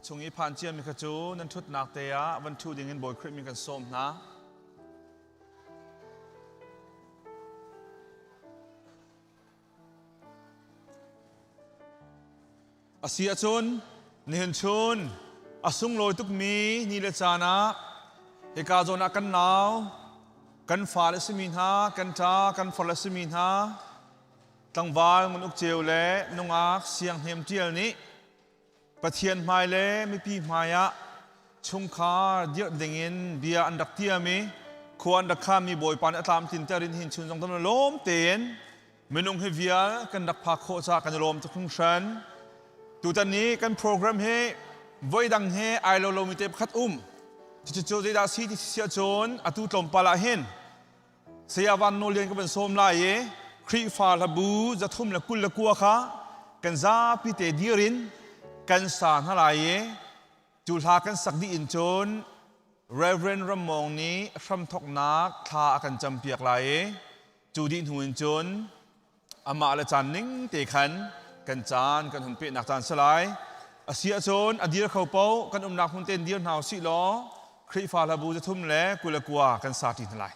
chung i phan ciami kha cu nan ṭhutnak te ah van ṭhu dingin Bawi Khrih min kan sawm hna. A si ahcun nihin chun a sunglawi tukmi ni le caan ah hika zawn ah kan nau, kan fale simi hna, kan ṭa, kan farle simi hna, tlangval ngun uk ceu le nungak sianghnem ṭial nih Pathian hmai le mipi hmai ah chungkhar dirh dingin bia an rak tiam i khua an rak khanmi Bawipa nih a tlamtlinter in hin chun zong dam lawm tein minung hi vial kan rak phak khawh caah kan i lawm tuk hringhran. Tutan ni kan program hi voidang he ai lo lomi te pakhat um. Cucu zeidah si ti si ahcun atu tlawmpal ah hin Saya Van Nawl Lian ka van sawm lai i Khrihfa hlabu 329 kha kan zapi te dir in kan sa hna lai i cu hla kan sak dih in cun Reverend Ram Mawng nih hramthawknak thla a kan campiak lai i cu dih hnu in cun amah le caan ning te khan kan caan kan hun pehnak caan si lai. A si ahcun a dir kho paoh kan umnak hmun tein dir hna usih law Khrihfa hlabu 329 kan sa ṭi hna lai.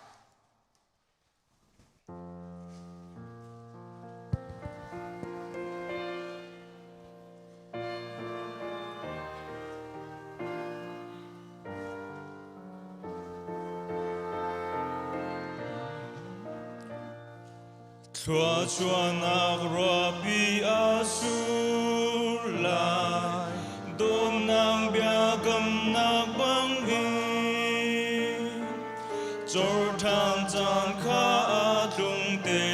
Thluachuahnak ruahpi a sur lai, dawtnak biakamnak bangin. Cawr ṭhan caan kha a tlung te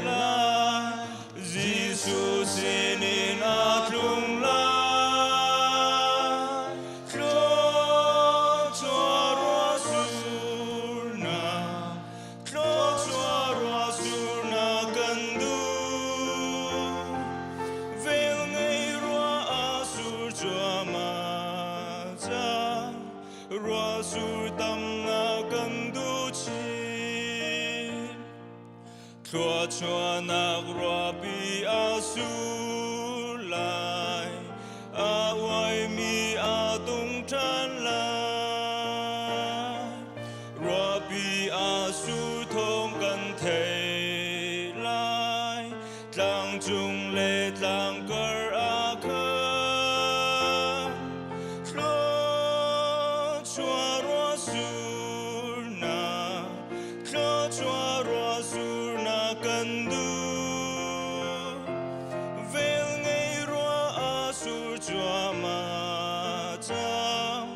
lai, Jesuh sinin a tlung lai. Thluachuah ruah surnak, Thluachuah ruah sur na kan duh. Vel ngei ruah a sur cuahmah cang. Ruah sur tam na kan duh chin. Thluachuahnak ruahpi a sur lai. A uaimi a tung ṭhan lai. Ruahpi a sur thawng kan thei lai. Tlang cung le tlang kar ah khan thluachuah ruah surnak, thluachuah ruah surnak kan duh. Vel ngei ruah a sur cuahmah cang,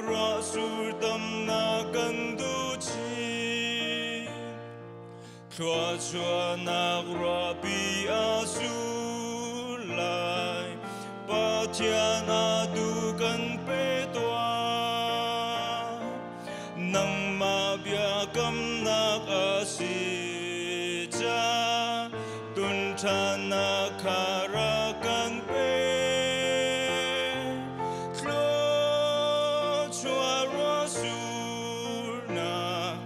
ruah sur tamnak kan duh chin. Thluachuahnak ruahpi a sur lai, Pathian a tu kan pe tuah. Nangmah biakamnak a si ca, tun ṭhannak kha rak kan pe. Thluachuah ruah surnak,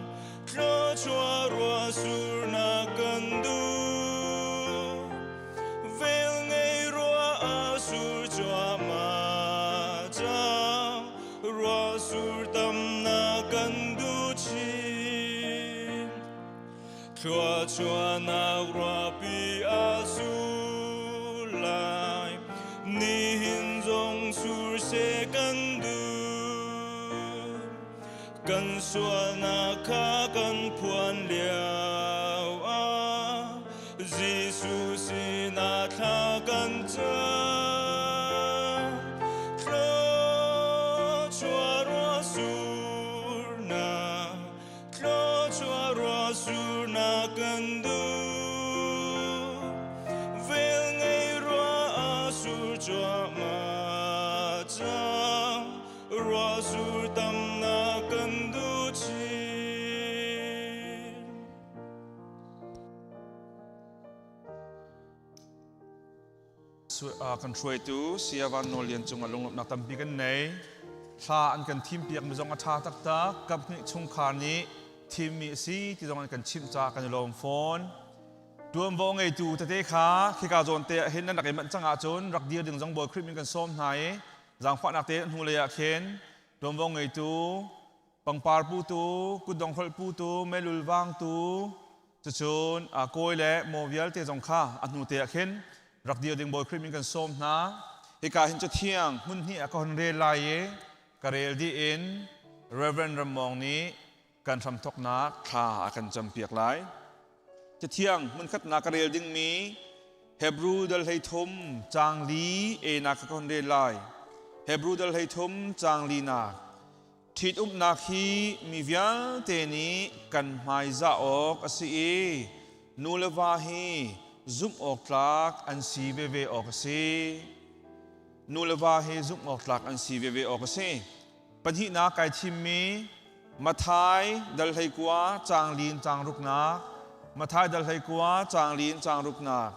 Thluachuah ruah sur na kan duh. Vel ngei ruah a sur cuahmah cang. Ruah sur tam na kan duh chin. Thluachuahnak ruahpi a sur lai. Nihin zong sur seh kan duh. Kan sualnak kha kan phuan lio ah Jesuh sinah thla kan cam. Thluachuah ruah surnak, thluachuah ruah surnak kan duh. Vel ngei ruah a sur cuahmah cang. Ruah sur tamnak kan duh chin. Kan hruaitu Saya Van Nawl Lian cungah lunglawmhnak tampi kan nei. Thla an kan thimpiak mi zong a ṭha taktak. Kaphnih chungkhar nih thimmi a si ti zong an kan chimh caah kan i lawm fawn. Tuanvo ngeitu tete kha khika zawn te ah hin nan rak i manh cang ahcun rak dir ding zong Bawi Khrih min kan sawm hna i Zaangfahnak te hnulei ah khin tuanvo ngeitu, pangpar putu, kutdong hrolh putu, melul vangtu, cucun kawi le maw vialte zong kha a hnu te ah khin rak dir ding Bawi Khrih min kan sawm hna. Hika hin cathiang hmun hnih ah ka hon rel lai i ka rel dih in Reverend Ram Mawng nih kan hramthawknak thla a kan campiak lai. Cathiang hmunkhatnak ka rel dingmi Hebrew dal 13 caang li e na ka kon rel lai. Hebrew dal 13 caang li nak. Ṭhitumnak hi mi vialte nih kan hmaizah awk a si i nu le va hi zumh awk tlak an si veve awk a si. Nu le va hi zumh awk tlak an si veve awk a si. Pahnihnak kai thimmi Matthai dal 19 caang li in caang ruknak Matthai dal 19 caang li in caang ruknak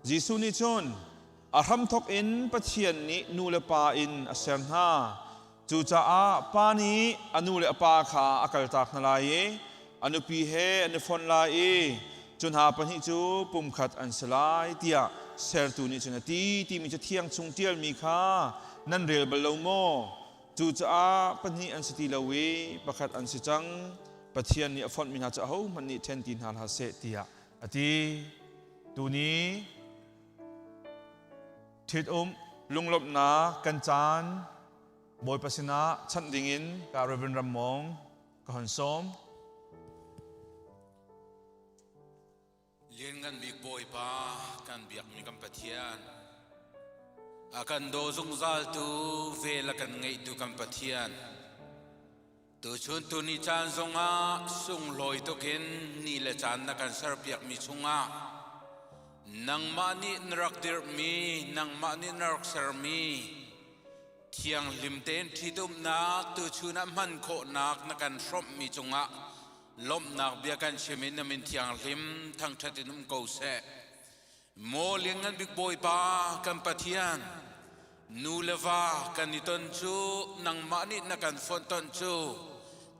Jesuh nih cun a hramthawk in Pathian nih nu le pa in a ser hna. Cucaah pa nih a nu le a pa kha a kaltak hna lai i a nupi he an i fonh lai i cu hna pahnih cu pumkhat an si lai tiah sertu nih cun a ti timi Cathiang chung ṭialmi kha nan rel bal lo maw? Cucaah pahnih an si ti lo i pakhat an si cang. Pathian nih a fonhmi hna cu ahohmanh nih ṭhen ti hna hlah seh tiah a ti. Tuni ṭhitum lunglawmhnak kan caan Bawipa sinah chanh dingin ka Reverend Ram Mawng ka hon sawm. Lianngan bik Bawipa kan biakmi kan Pathian, a kan daw zungzaltu, vel a kan ngeihtu kan Pathian, tuchun tuni caan zongah sunglawi tukin ni le caan na kan serpiakmi chungah nangmah nih na rak dirhmi, nangmah nih na rak sermi thianghlim tein ṭhitumnak tuchun ah hman khawhnak na kan hrawmhmi cungah lawmhnak bia kan chim in na min thianghlim thangṭhat in um ko seh. Maw Lianngan Bik Bawipa kan Pathian, nu le va kan i ton cu nangmah nih na kan fonhtonh cu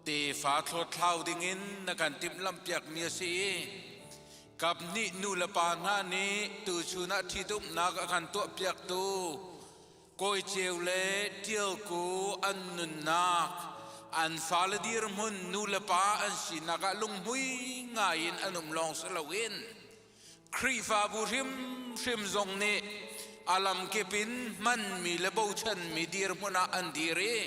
tefa thlawtthlau dingin na kan timhlamhpiakmi a si i kap nih nu le pa hna nih tuchun ah ṭhitumnak a kan tuahpiaktu Kawi Ceu le Ṭial Ku an nunnak, an fale dirhmun nu le pa an sinak ah lunghmui ngai in an um lawng si loin Khrihfabu hrimhrim zong nih a lamkip in hmanmi le bochanmi dirhmun ah an dir i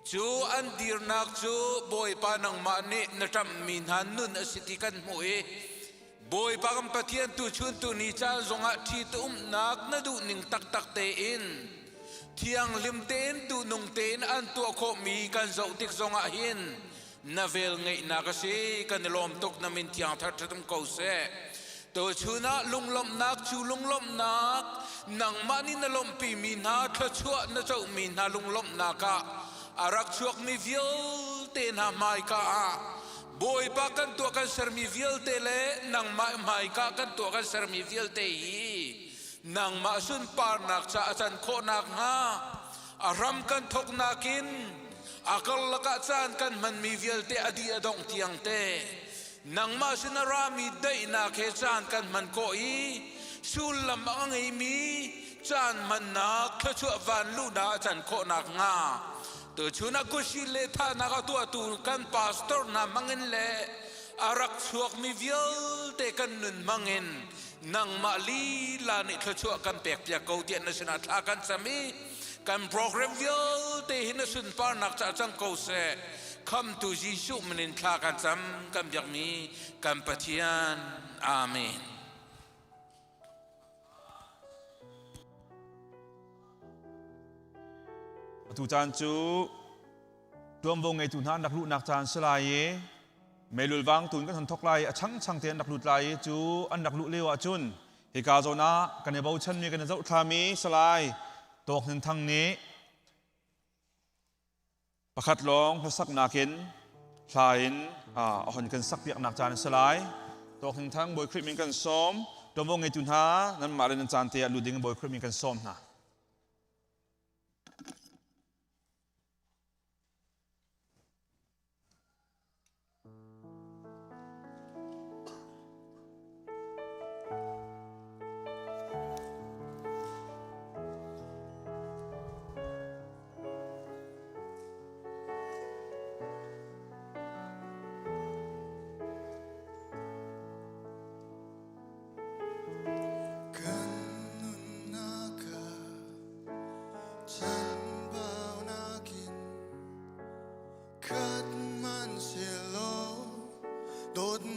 cu an dirnak cu Bawipa nangmah nih na ṭamhmi hna nun a si ti kan hmuh i Bawipa kan Pathian tuchun tuni caan zongah ṭhitumnak na duhning taktak tein thianghlim tein duhnung tein an tuah khawhmi kan zoh tik zongah hin na vel ngeihnak a si. Kan i lawm tuk. Na min thiang thar ṭhatum ko seh. Tuchun ah lunglawmhnak cu lunglawmhnak nangmah nih na lawmhpimi hna thluachuah na cohmi hna lunglawmhnak ah a rak chuakmi vialte hna hmaika ah Bawipa kan tuah kan sermi vialte le nangmah hmaika kan tuah kan sermi vialte hi nangmah sunparnak ca a can khawh nakhnga a ram kan thawknak in a karlak ah caan kan hmanmi vialte a dih a dongh tiang te nangmah sin a rami daihnak he caan kan hman khawh i sullam a ngeimi caan hmannak thluachuah vanluhnak a can khawh nakhnga Tuchun ah kushi le thahnak a tuahtu kan pastor hna hmangin le a rak chuakmi vialte kan nun hmangin nangmah lila nih thluachuah kan pekpiak ko tiah na sinah thla kan cam i kan program vialte hi na sunparnak caah cang ko seh. Khamtu Jesuh min in thla kan cam kan biakmi kan Pathian. Amen. Atu caan cu ṭuanvo ngeitu hna an rak luhnak caan si lai i meilul vangtu in kan hon thawk lai i a changchang te an rak lut lai i cu an rak luh lio ahcun hika zawn ah kan i bochanmi kan i zohthlami Salai Tawk Hnin Thang nih Pakhat lawng hlasaknak in hla in a hon kan sakpiaknak caan a si lai. Tawk Hing Thang Bawi Khrih min kan sawm. Tuanvo ngeitu hna nanmah le nan caan te ah lut ding Bawi Khrih min kan sawm hna.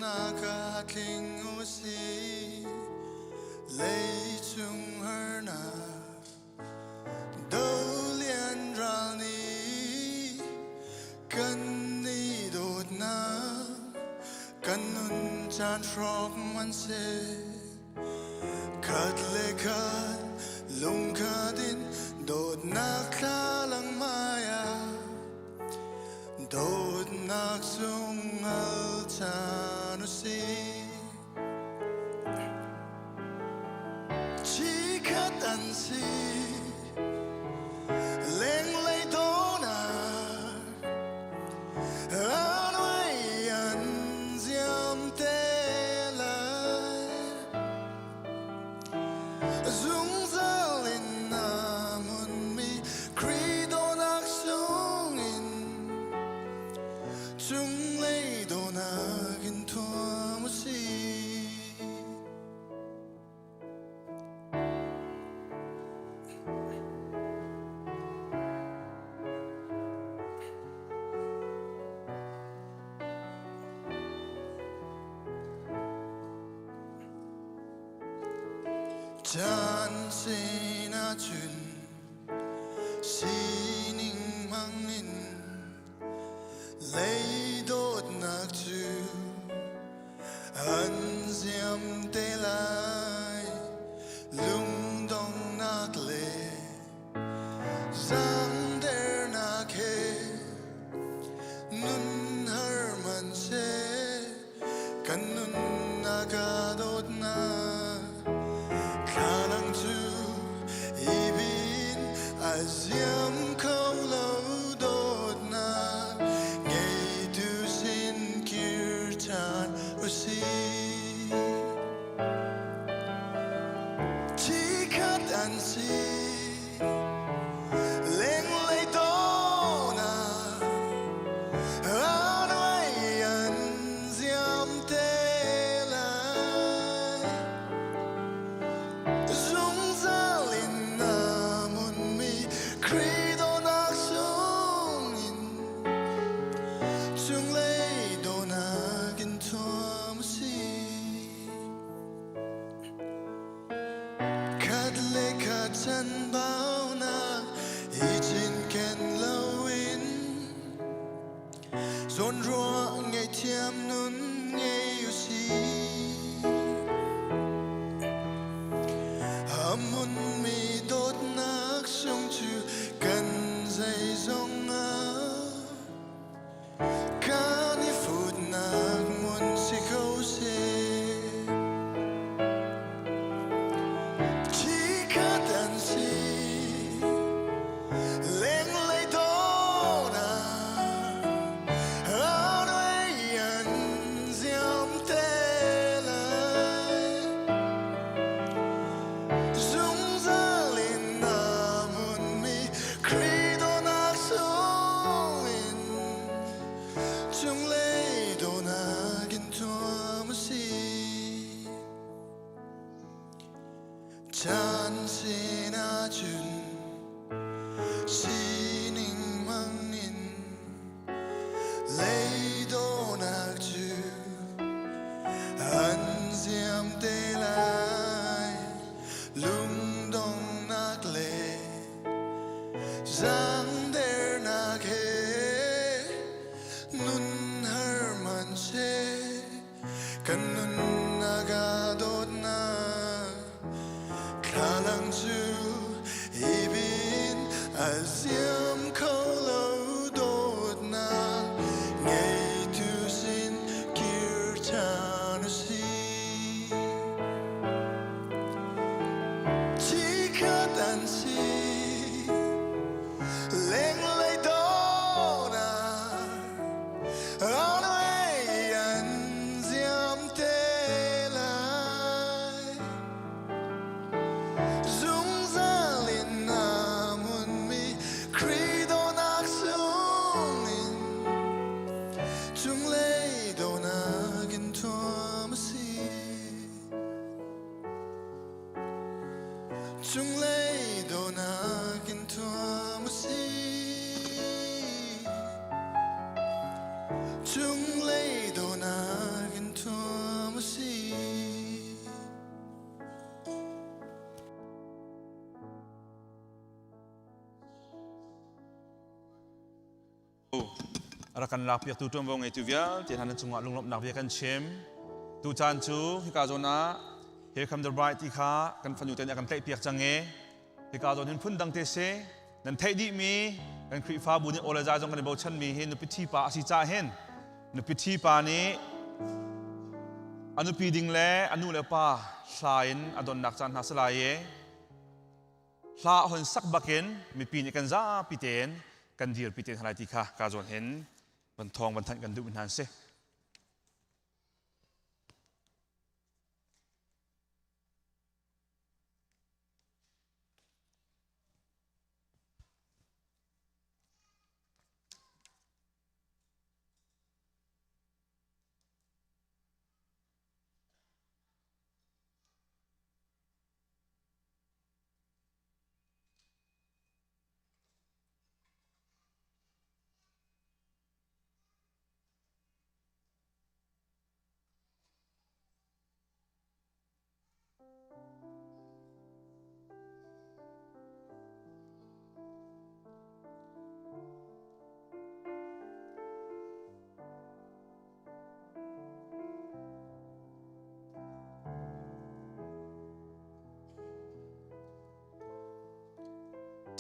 Zumhnak ah tling u si, leicung harnak dolian ral nih kan i dawtnak kan nun caan hrawk man seh. Khat le khat lungkhat in dawtnak thlalang hmai ah dawtnak sung al chan u sih. Chikhat an si lenglei dawnak an uai an ziam te lai. Zungzal in na hmunmi Khrih dawtnak sungin cunglei dawtnak in thuam u sih. Caan sin ahcun sining hmangin lei dawtnak cu an ziam te lai. Lungdonghnak le zangdernak he nun har hmanhseh kan nunnak ah dawtnak thlalang cu i bin a ziam kho lo. Dawtnak ngeitu sin kir ṭhan u sih. Chikhat an si lenglei dawhnak an uai an ziam te lai. Zungzal in na hmunmi Khrih dawtnak sungin cunglei dawhnak in thuam u sih. Khat le khat chanbaunak i cinken loin zawnruah ngaihthiam nun ngei u sih. A hmunmi dawtnak sung cu kan zeizong ah kan i futnak hmun si ko seh. Chikhat an si lenglei dawhnak an uai an ziam te lai. Zungzal in na hmunmi Khrih dawtnak sungin cunglei dawhnak in thuam u sih. Caan sin ahcun sining hmangin lei dawhnak cu an ziam te lai. Lungdonghnak le zangdernak he nun har hmanhseh kan nunnak ah dawtnak thlalang cu i bin a ziam kho lo. Dawtnak ngeitu sin kir ṭhan u sih. Chikhat an si lenglei dawhnak an ei an ziam te lai. Zungzal in na hmunmi Khrih dawhnak sungin cunglei dawhnak in thuam a si. Cunglei dawhnak in thuam a si. Cunglei dawhnak in thuam. A rak kan lakpiaktu ṭuanvo ngeitu vialte hna nan cungah lunglawmhnak bia kan chim. Tu caan cu hika zawn ah Here Come the Bride ti kha kan fanu te nih a kan tlaihpiak cang i hika zawn hin phundang te si nan theih dihmi kan Khrihfabu nih aw le zai zong kan i bochanmi hi nupi ṭhi pa a si caah hin nupi ṭhi pa nih a nupi ding le a nu le pa hla in a donnak caan hna si lai i hla a hon sak bakin mipi nih kan zapi tein kan dirpi te hna lai ti kha ka zawn hin van thawng van thanh kan duhmi hna an si.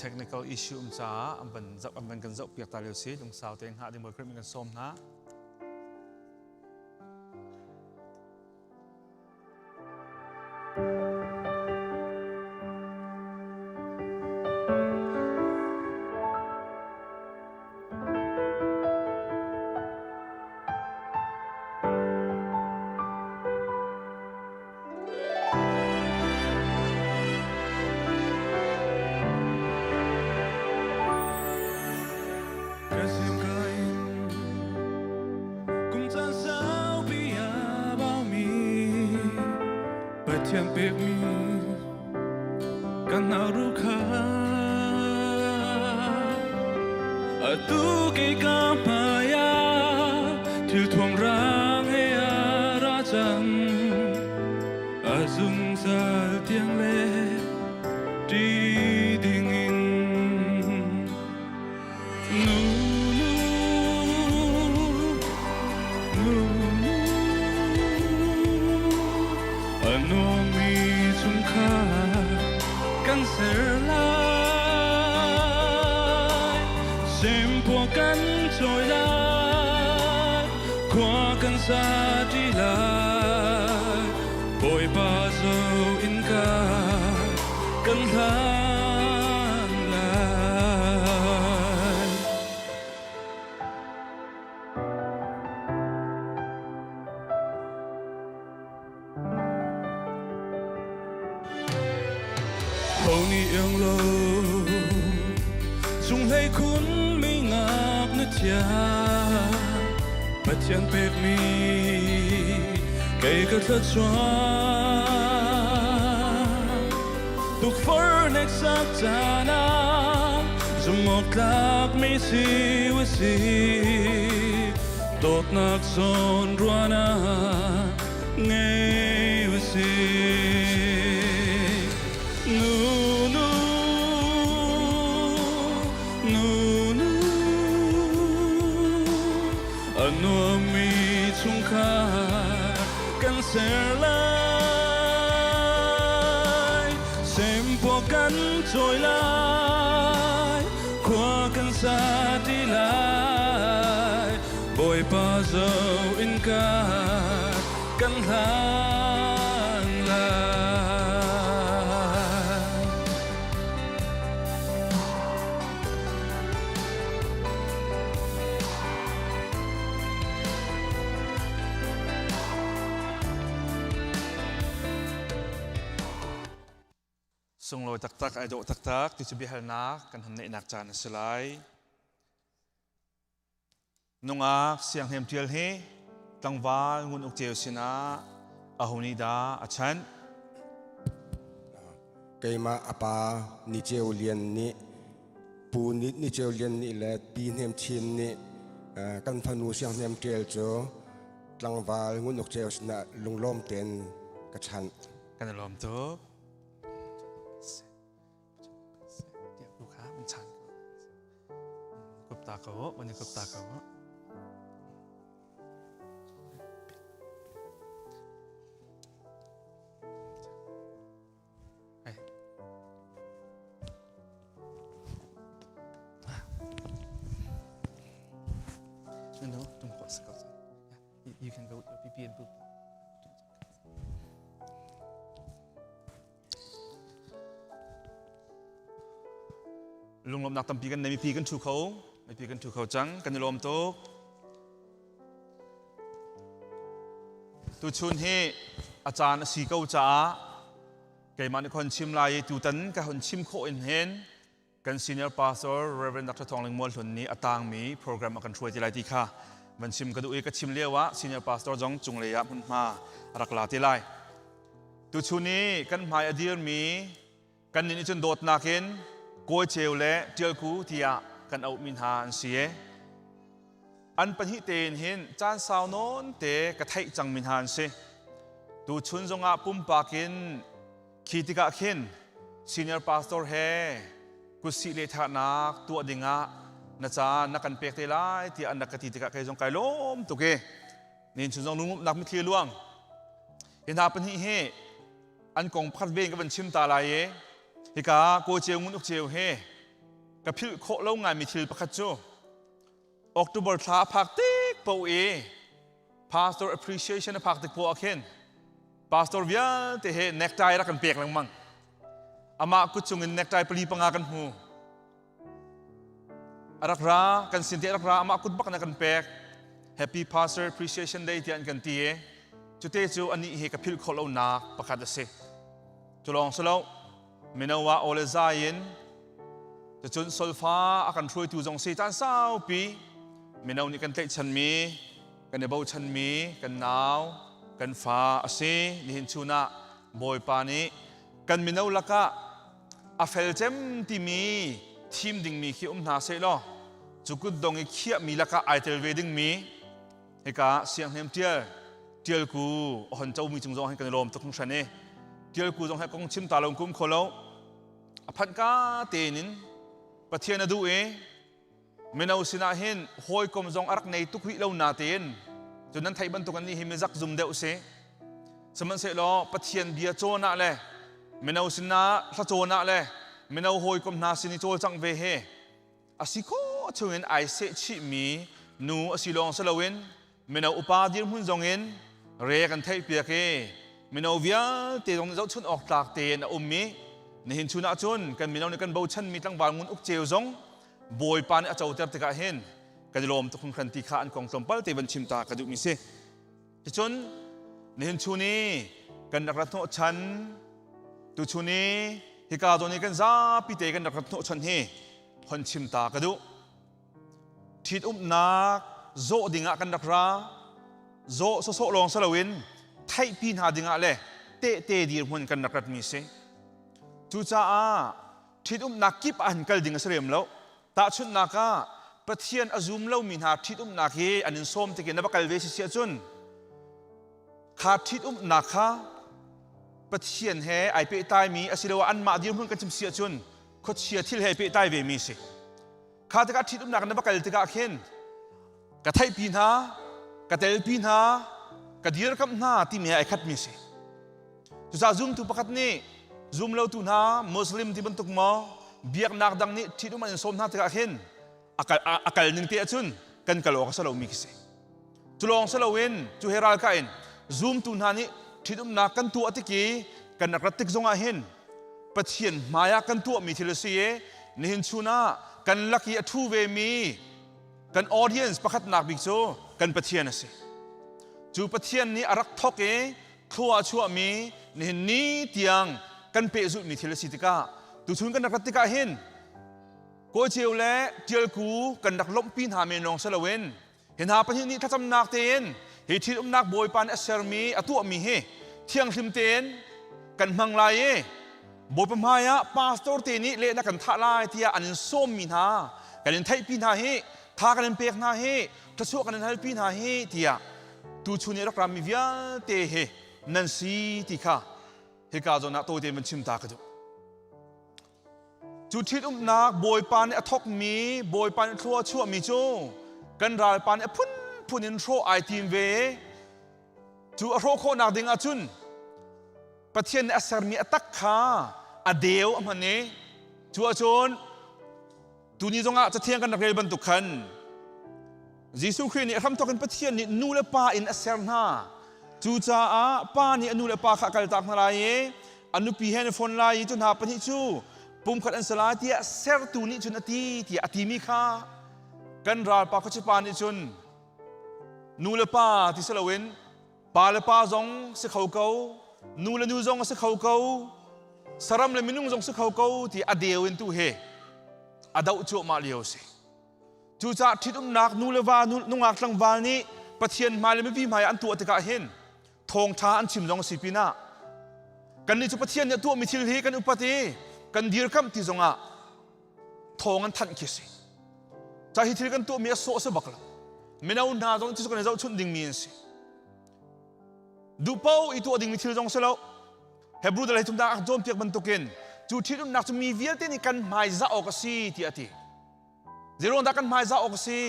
Technical issue um caah an van zoh an van kan zoh piak ta lio si lungsau te hngah ding bawi kan sawm hna. Ka sim ka in kum caan saupi a baumi Pathian pekmi kan nauru kha atu kei ka hmai ah thil thuam rang he a ra cang a zungzal tiang le ṭi ding in nu nu nu nu a nuammi chungkhar kan ser lai sempua kan cawi lai khua kan sa ṭi lai Bawipa zo innka kan hlan lai. Ho nih iang lo cunghlei khun mi ngak na thiang Pathian pekmi kei ka thluachuah tukforh hneksak caan ah zumhawktlak mi si u si dawtnak zawn ruahnak ngei u si nu nu nu nu a nuammi chungkhar kan ser lai sempua kan cawi lai khua kan sa ti lai Bawipa zo innka kan hlan lai. Sunglawi taktak, ai dawh taktak ti cu biahalnak kan hun neihnak caan a si lai. Nungak sianghnem ṭial hi tlangval Ngun Uk Ceu sinah aho nih dah a chanh? Keimah a pa Ni Ceu Lian nih Pu Ni Ceu Lian nih le Pi Hnem Chin nih kan fanu Sianghnem Ṭial cu tlangval Ngun Uk Ceu sinah lunglawm tein ka chanh. Kan i lawm tuk. Kupta ko, wani kupta ko. You can go with your PP and boop. Lunglawmhnak tampi kan nei mipi kan ṭhu kho mipi kan ṭhu kho cang kan i lawm tuk tuchun hi a caan a si ko caah keimah nih khon chim lai i tutan ka hun chim khawh in hin kan senior pastor Reverend Dr. Thawng Ling Mual Hlun nih a tangmi program a kan hruai ti lai ti kha van chim ka duh i ka chim lio ah senior pastor zong cunglei ah hmunhma a rak la ti lai. Tuchun i kan hmai a dirmi kan nih cun dawtnak in Kawi Ceu le Ṭialku tiah kan auhmi hna an si i an pahnih tein hin caan sau nawn te ka theih cangmi hna an si. Tuchun zongah pumpak in Khi tikah khin senior pastor he kutsih lehthahnak tuah dingah na caan na kan pek te lai tiah an rak ka ti tikah kei zong kai lawm tuk i nin chun zong lungumnak mitthli luang. Hi hna pahnih hi an kong pakhat ve in ka van chim ta lai i hika Kaw Ceu Ngun Uk Ceu he ka philh khawh lo ngaimi thil pakhat cu October thla a phak tik paoh i pastor appreciation a phak tik poah khin pastor vialte he necktie rak kan pek lengmang. Amah kut cungin necktie pali panga kan hmu. A rak ra, kan sin te a rak ra, amah kut bak na kan pek. Happy Pastor Appreciation Day tiah an kan ti i cute cu anih hi ka philh khawh lonak pakhat a si. Cu lawng si lo, mino ah aw le zai in cucun solfa a kan hruaitu zong si caan saupi mino nih kan tlaihchanmi kan i bochanmi kan nau kan fa a si. Nihin chun ah Bawipa nih kan mino lakah a fel cem timi thim dingmi khi um hna seh law cu kutdong i khiahmi lakah ai tel ve dingmi hika sianghnem tial tialku a hon comi cung zong hin kan i lawm tuk hringhran i tialku zong he kong chim ta lo kum kho lo a phanh ka tein in Pathian a duh i mino sinah hin hawikom zong a rak nei tuk rih lo natein cu nan theih bantuk an nih hi mizak zum deuh si sihmanhsehlaw Pathian bia cawn ah le mino sinah hla cawn ah le mino hawikom hna sin i cawlcangh ve he a si khawh chungin ai sehchihmi nu a si lawng si loin mino upa dirhmun zongin re kan theihpiak i mino vialte zong nih zohchunh awk tlak tein a um i nihin chun ah cun kan mino nih kan bochanmi tlangval ngun uk ceu zong Bawipa nih a coter tikah hin kan i lawm tuk hringhran ti kha an kong tlawmpal te van chim ta ka duhmi si. Ticun nihin chun i kan rak rat hnawhchan tuchun i hika zawn i kan zapi te kan rak rat hnawhchan hi hon chim ta ka duh. Ṭhitumnak zawh dingah kan rak ra. Zawh sawsawh lawng si loin theihpi hna dingah le tehte dirhmun kan rak ratmi si. Cucaah ṭhitumnak kip ah hin kal ding a si lem lo. Tahchunhnak ah Pathian a zum lomi hna ṭhitumnak hi an in sawm tik in na va kal ve si si ahcun kha ṭhitumnak kha Pathian he ai pehtlaimi asiloah anmah dirhmun kan chim si ahcun khuachia thil he pehtlai vemi si. Kha tikah ṭhitumnak na va kal tikah khin ka theihpi hna, ka telpi hna, ka dirkamh hna timi he ai khatmi si. Cucaah zumtu pakhat nih zumlotu hna Muslim ti bantuk maw biaknak dang nih ṭhitum an in sawm hna tikah khin a kal ning te ahcun kan kal awk a si lomi khi si. Cu lawng si loin cu he ralkah in zumtu hna nih ṭhitumnak kan tuah tik i kan rak rat tik zongah hin Pathian hmai ah kan tuahmi thil a si i nihin chun ah kan lak i a ṭhu vemi kan audience pakhatnak bik cu kan Pathian a si. Cu Pathian nih a rak thawk i thlua a chuahmi nihin ni tiang kan pehzulhmi thil a si tikah tuchun kan rak rat tikah hin Kawi Ceu le Ṭialku kan rak lawmhpi hna men lawng si loin Hi hna pahnih nih thlacamnak tein hi ṭhitumnak Bawipa nih a sermi a tuahmi hi thianghlim tein kan hmang lai i Bawipa hmaiah pastor te nih lehnak kan thah lai tiah an in sawmmi hna kan in theihpi hna hi tha kan in pek hna hi thluachuah kan in halpi hna hi tiah tuchun i rak rami vialte hi nan si ti kha hika zawn ah tawite van chim ta ka duh. Cu ṭhitumnak Bawipa nih a thawkmi, Bawipa nih thlua a chuahmi cu kan ralpa nih a phunphun in hrawh ai tim ve. Cu a hrawh khawhnak ding ahcun Pathian nih a sermi a tak kha a deu a hman i cu ahcun tuni zongah Cathiang kan rak rel bantuk khan. Jesuh Khrih nih a hramthawk in Pathian nih nu le pa in a ser hna. Cucaah pa nih a nu le pa kha a kaltak hna lai i a nupi he an i fon lai i cu hna pahnih cu pumkhat an si lai tiah sertu nih cun a ti tiah a timi kha kan ralpa khuachipa nih cun nu le pa ti si loin pa le pa zong si kho ko nu le nu zong a si kho ko saram le minung zong si kho ko ti a deu in tu he a doh cuahmah lio a si. Cucaah ṭhitumnak nu le va nungak tlangval nih Pathian hmai le mipi hmai an tuah tikah hin thawngṭha an chim zong a si pinah kannih cu Pathian nih a tuahmi thil hi kan upat i kan dirkamh ti zongah thawng an thanh khi a si. Ca hi thil kan tuahmi a sawh a si bak lo. Mino hna zong cu kan i zohchunh dingmi an si. Duhpo i tuah dingmi thil zong si lo. Hebrew dal hei a cawnpiak bantukin cu ṭhitumnak cu mi vialte nih kan hmaizah awk a si tiah a ti. Zeiruang dah kan hmaizah awk a si?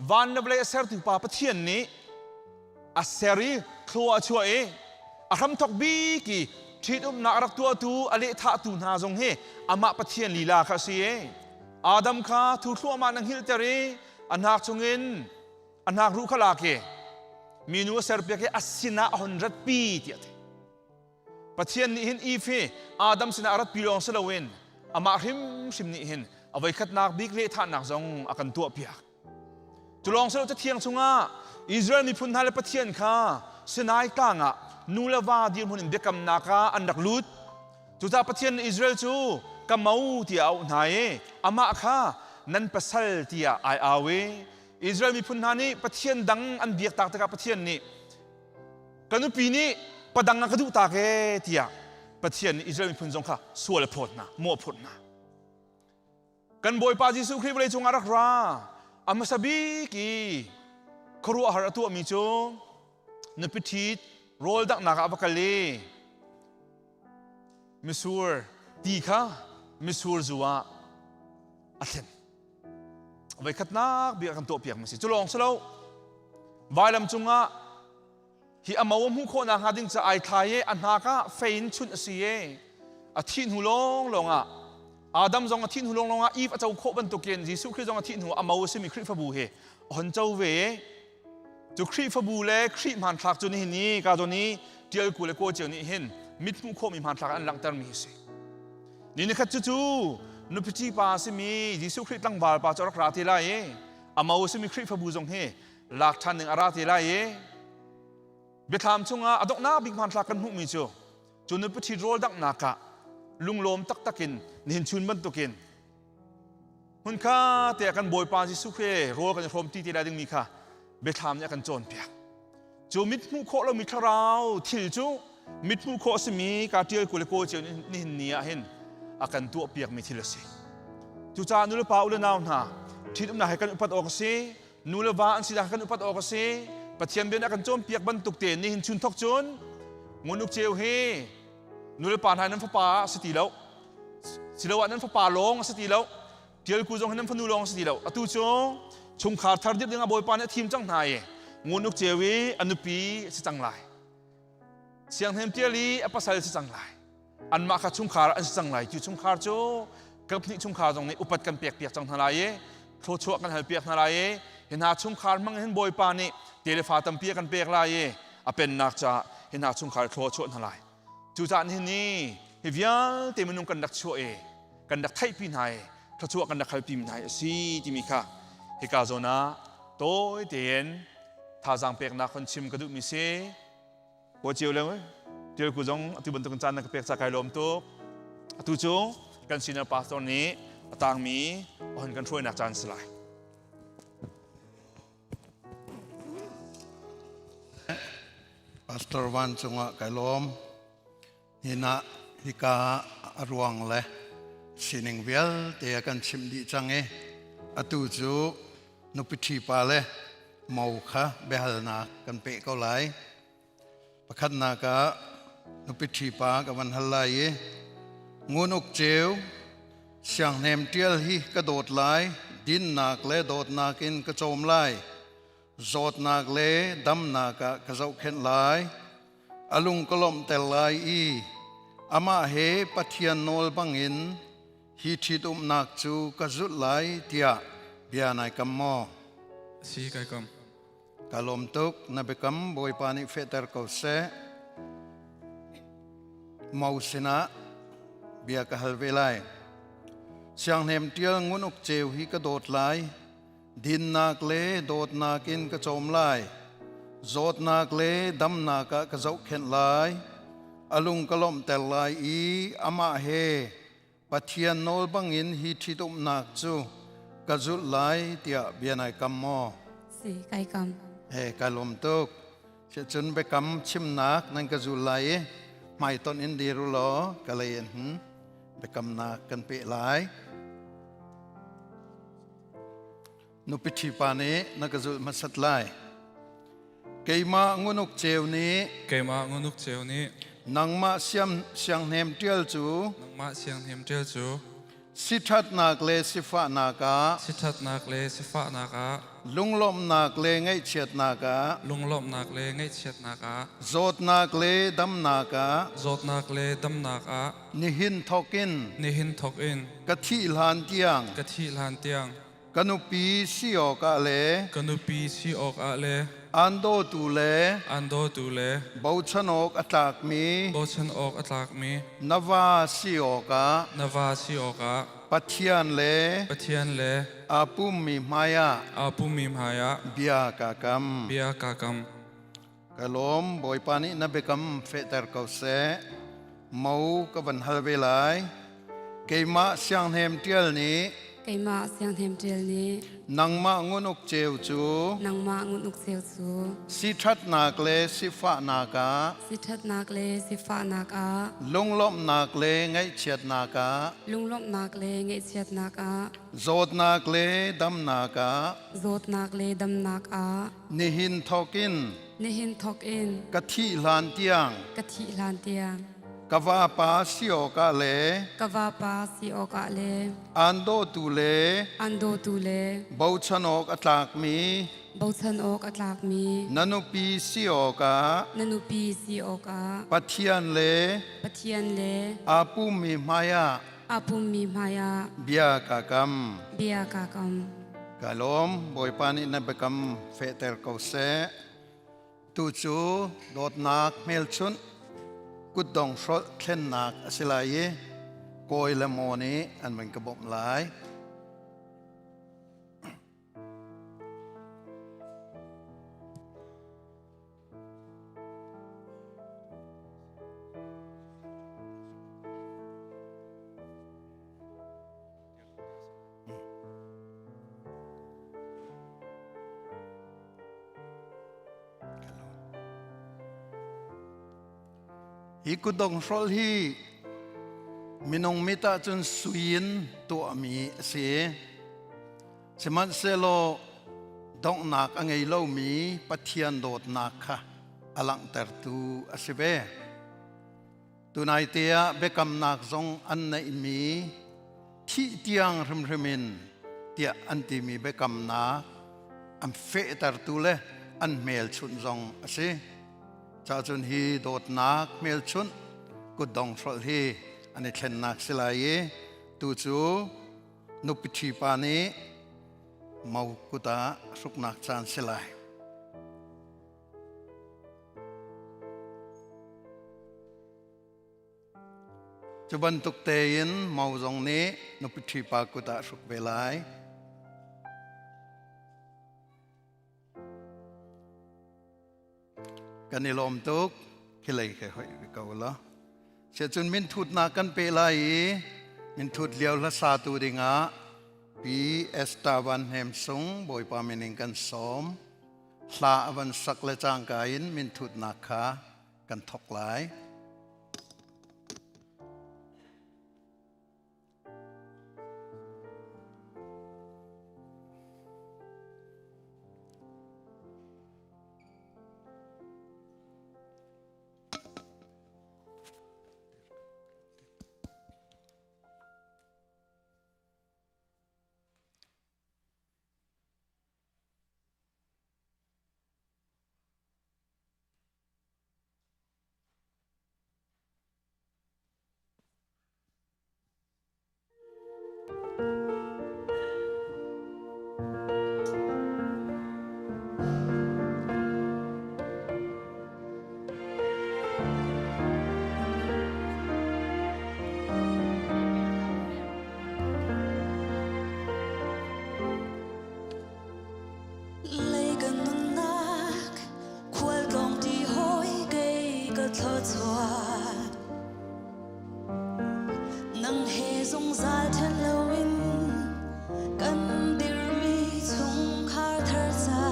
Van le vawlei a sertu pa Pathian nih a ser i thlua a chuah i a hramthawk bik i ṭhitumnak a rak tuahtu a lehthahtu hna zong hi amah Pathian lila kha a si i Adam kha thu thluahmah na hngilhter i a hnak chungin a hnak ruh kha lak i minu a serpiak i a sinah a hon ratpi tiah a ti. Pathian nih hin Eve hi Adam sinah a ratpi lawng si loin amah hrimhrim nih hin a voikhatnak bik lehthahnak zong a kan tuahpiak. Cu lawng si lo Cathiang chungah Israel miphun hna le Pathian kha Sinai tlang ah nu le va dirhmun in biakamnak ah an rak lut. Cucaah Pathian nih Israel cu ka mo tiah a auh hna i amah kha nan pasal tiah ai au i Israel miphun hna nih Pathian dang an biaktak tikah Pathian nih Ka nupi nih padang a ka duh tak ee tiah Pathian nih Israel miphun zong kha sual a phawt hna, mawh a phurh hna. Kan Bawipa Jesuh Khrih vawlei cungah rak ra. A hmasa bik i khuaruahhar a tuahmi cu nupi ṭhit rawl danghnak ah a va kal i misur ti kha misur zu ah a thlen. Voikhatnak bik a kan tuahpiak mi si. Cu lawng si lo. Vailam cungah hi a mo a hmuh khawh nakhnga ding ca ai thlai i a hnak ah fei in chunh a si i a thih hnu lawnglawng ah Adam zong a thih hnu lawnglawng ah Eve a co khawh bantukin Jesuh Khrih zong a thih hnu a mo a simi Khrihfabu hi a hon co ve i cu Khrihfabu le Khrih hmanthlak cu nihin i ka zawn i ṭialku le kaw cio nih hin mit hmuh khawhmi hmanthlak an langhtermi hi si. Ni nikhat cu cu nupici pa a simi Jesuh Khrih tlangval pa cu a rak ra te lai i a mo a simi Khrihfabu zong hi lak ṭhan ding a ra te lai i biathlam chungah a donghnak bik hmanthlak kan hmuhmi cu cu nupiṭhi rawl danghnak ah lunglawm taktak in nihin chun bantukin hmunkha te ah kan Bawipa Jesuh Khrih rawl kan i hrawm ti te lai dingmi kha biathlam nih a kan cawnpiak. Cu mit hmuh khawh lomi thlarau thil cu mit hmuh khawh a simi ka ṭial ku le kawl cio nihin ni ah hin a kan tuahpiakmi thil a si. Cucaah nulepa u le nau hna, ṭhitumnak he kan upat awk a si, nu le va an sinak kan upat awk a si. Pathian bia nih a kan cawnpiak bantuk tein nihin chun thawk cun ngun uk ceu hi nulepa hna nan fapa a si ti lo. Siloah nan fapa lawng a si ti lo. Ṭialku zong hi nan fanu lawng a si ti lo. Atu cu chungkhar thar dirh dingah Bawipa nih a thim cang hna i ngun uk ceu i a nupi a si cang lai. Sianghnem ṭial i a pasal a si cang lai. Anmah kha chungkhar an si cang lai. Cu chungkhar cu kaphnih chungkhar zong nih upat kan pekpiak cang hna lai i thluachuah kan halpiak hna lai i hi hna chungkhar hmang hin Bawipa nih telefa tampi a kan pek lai i a pennak caah hi hna chungkhar thlua a chuah hna lai. Cucaah nihin ni hi vialte minung kan rak chuah i kan rak theihpi hna i thluachuah kan rak halpi hna hi a si timi kha hika zawn ah tawi tein thazaang peknak hun chim ka duhmi si. Kaw cio le Tialku zong atu bantukin caan na ka pek ca kai lawm tuk. Atu cu kan senior pastor nih a tangmi a hun kan hruainak caan si lai. Pastor Van cungah kai lawm. Hinah hika a ruang le sining vialte a kan chimh dih cang i atu cu nupi ṭhi pa le mo kha biahalnak kan peh ko lai. Pakhatnak ah nupi ṭhi pa ka van hal lai i ngun uk ceu sianghnem ṭial hi ka dawt lai, dinnak le dawtnak in ka cawm lai. Zawtnak le damnak ah ka zohkhenh lai. A lung ka lawmhter lai i amah he Pathian nawl bangin hi ṭhitumnak cu ka zulh lai tiah bia nai kam maw? Si kai kam. Ka lawm tuk na biakam Bawipa nih fehter ko seh. Mo sinah bia ka hal ve lai. Sianghnem tial ngun uk ceu hi ka dawt lai. Dinnak le dawtnak in ka cawm lai. Zawtnak le damnak ah ka zohkhenh lai. A lung ka lawmhter lai i amah he Pathian nawl bangin hi ṭhitumnak cu ka zulh lai tiah bia nai kam maw? Si, kai kam. He, kai lawm tuk. Cun biakam chimnak nan ka zul lai i hmaitonh in dir u law ka lei in biakamnak kan peh lai. Nupi ṭhi pa nih na ka zulh hmasat lai. Keimah ngunuk ceu nih Keimah ngunuk ceu nih nangmah siam sianghnem ṭial cu nangmah sianghnem ṭial cu siṭhatnak le sifahnak ah siṭhatnak le sifahnak ah lunglawmhnak le ngaihchiatnak ah lunglawmhnak le ngaihchiatnak ah zawtnak le damnak ah zawtnak le damnak ah nihin thawkin nihin thawkin ka thih hlan tiang ka thih hlan tiang ka nupi si awkah le ka nupi si awkah le aan dawtu le aan dawtu le bochan awk a tlakmi bochan awk a tlakmi na va si awkah na va si awkah Pathian le Pathian le aa pummi hmaiah aa pummi hmaiah bia kaa kam. Bia kaa kam. Ka lawm Bawipa nih na biakam fehter ko seh. Mo ka van hal ve lai. Keimah sianghnem ṭial nih Keimah sianghnem ṭial nih nangmah ngunuk ceu cu nangmah ngunuk ceu cu siṭhatnak le sifahnak ah siṭhatnak le sifahnak ah lunglawmhnak le ngaihchiatnak ah lunglawmhnak le ngaihchiatnak ah zawtnak le damnak ah zawtnak le damnak ah nihin thawkin nihin thawkin ka thih hlan tiang ka thih hlan tiang ka vapa si awkah le ka vapa si awkah le aan dawtu le aan dawtu le bochan awk a tlakmi bochan awk a tlakmi na nupi si awkah na nupi si awkah Pathian le Pathian le aa pummi hmaiah aa pummi hmaiah bia kaa kam. Bia kaa kam. Ka lawm Bawipa nih na biakam fehter ko seh. Tu cu dawtnak hmelchunh kutdong hrolh thlennak a si lai i kawi le maw nih an van ka bawmh lai. Hi kutdong hrolh hi minung mit ahcun sui in tuahmi a si. Sihmanhsehlaw donghnak a ngei lomi Pathian dawtnak kha a langhtertu a si ve. Tunai te ah biakamnak zong an neihmi thih tiang hrimhrim in tiah an timi biakamnak an fehtertu le an hmelchunh zong a si. Cahcun hi dawtnak hmelchunh kutdong hrolh hi an i thlennak si lai i tu cu nupi ṭhi pa nih mo kut ah hruknak caan si lai. Cu bantuk tein mo zong nih nupi ṭhi pa kut ah hruk ve lai. Kan i lawm tuk. Khilei ke hoi ko la. Siacun minthutnak kan pe lai i minthut lio hlasatu dingah Pi Esther Van Hnem Sung Bawipa min in kan sawm. Hla a van sak le cangka in minthutnak kha kan thok lai. thluachuah. Nang he zungzal ṭhen loin kan dirmi chungkhar thar ca.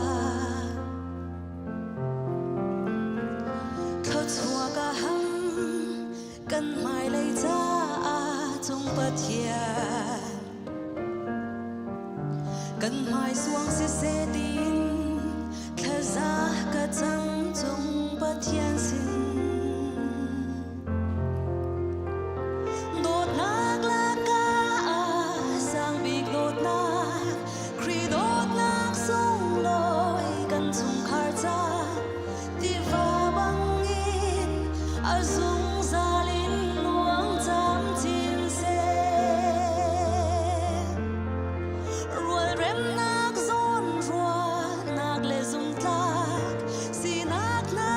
Thluachuah ka ham kan hmailei caah cung Pathian. Kan hmai suang siseh tiin thlaza ka cam cung Pathian sin. Dawtnak lakah sang bik dawtnak, Khrih dawtnak sunglawi kan chungkhar ca tiva bangin a zungzal in luang camcin seh. Rualremnak zawnruahnak le zumtlak sinak hna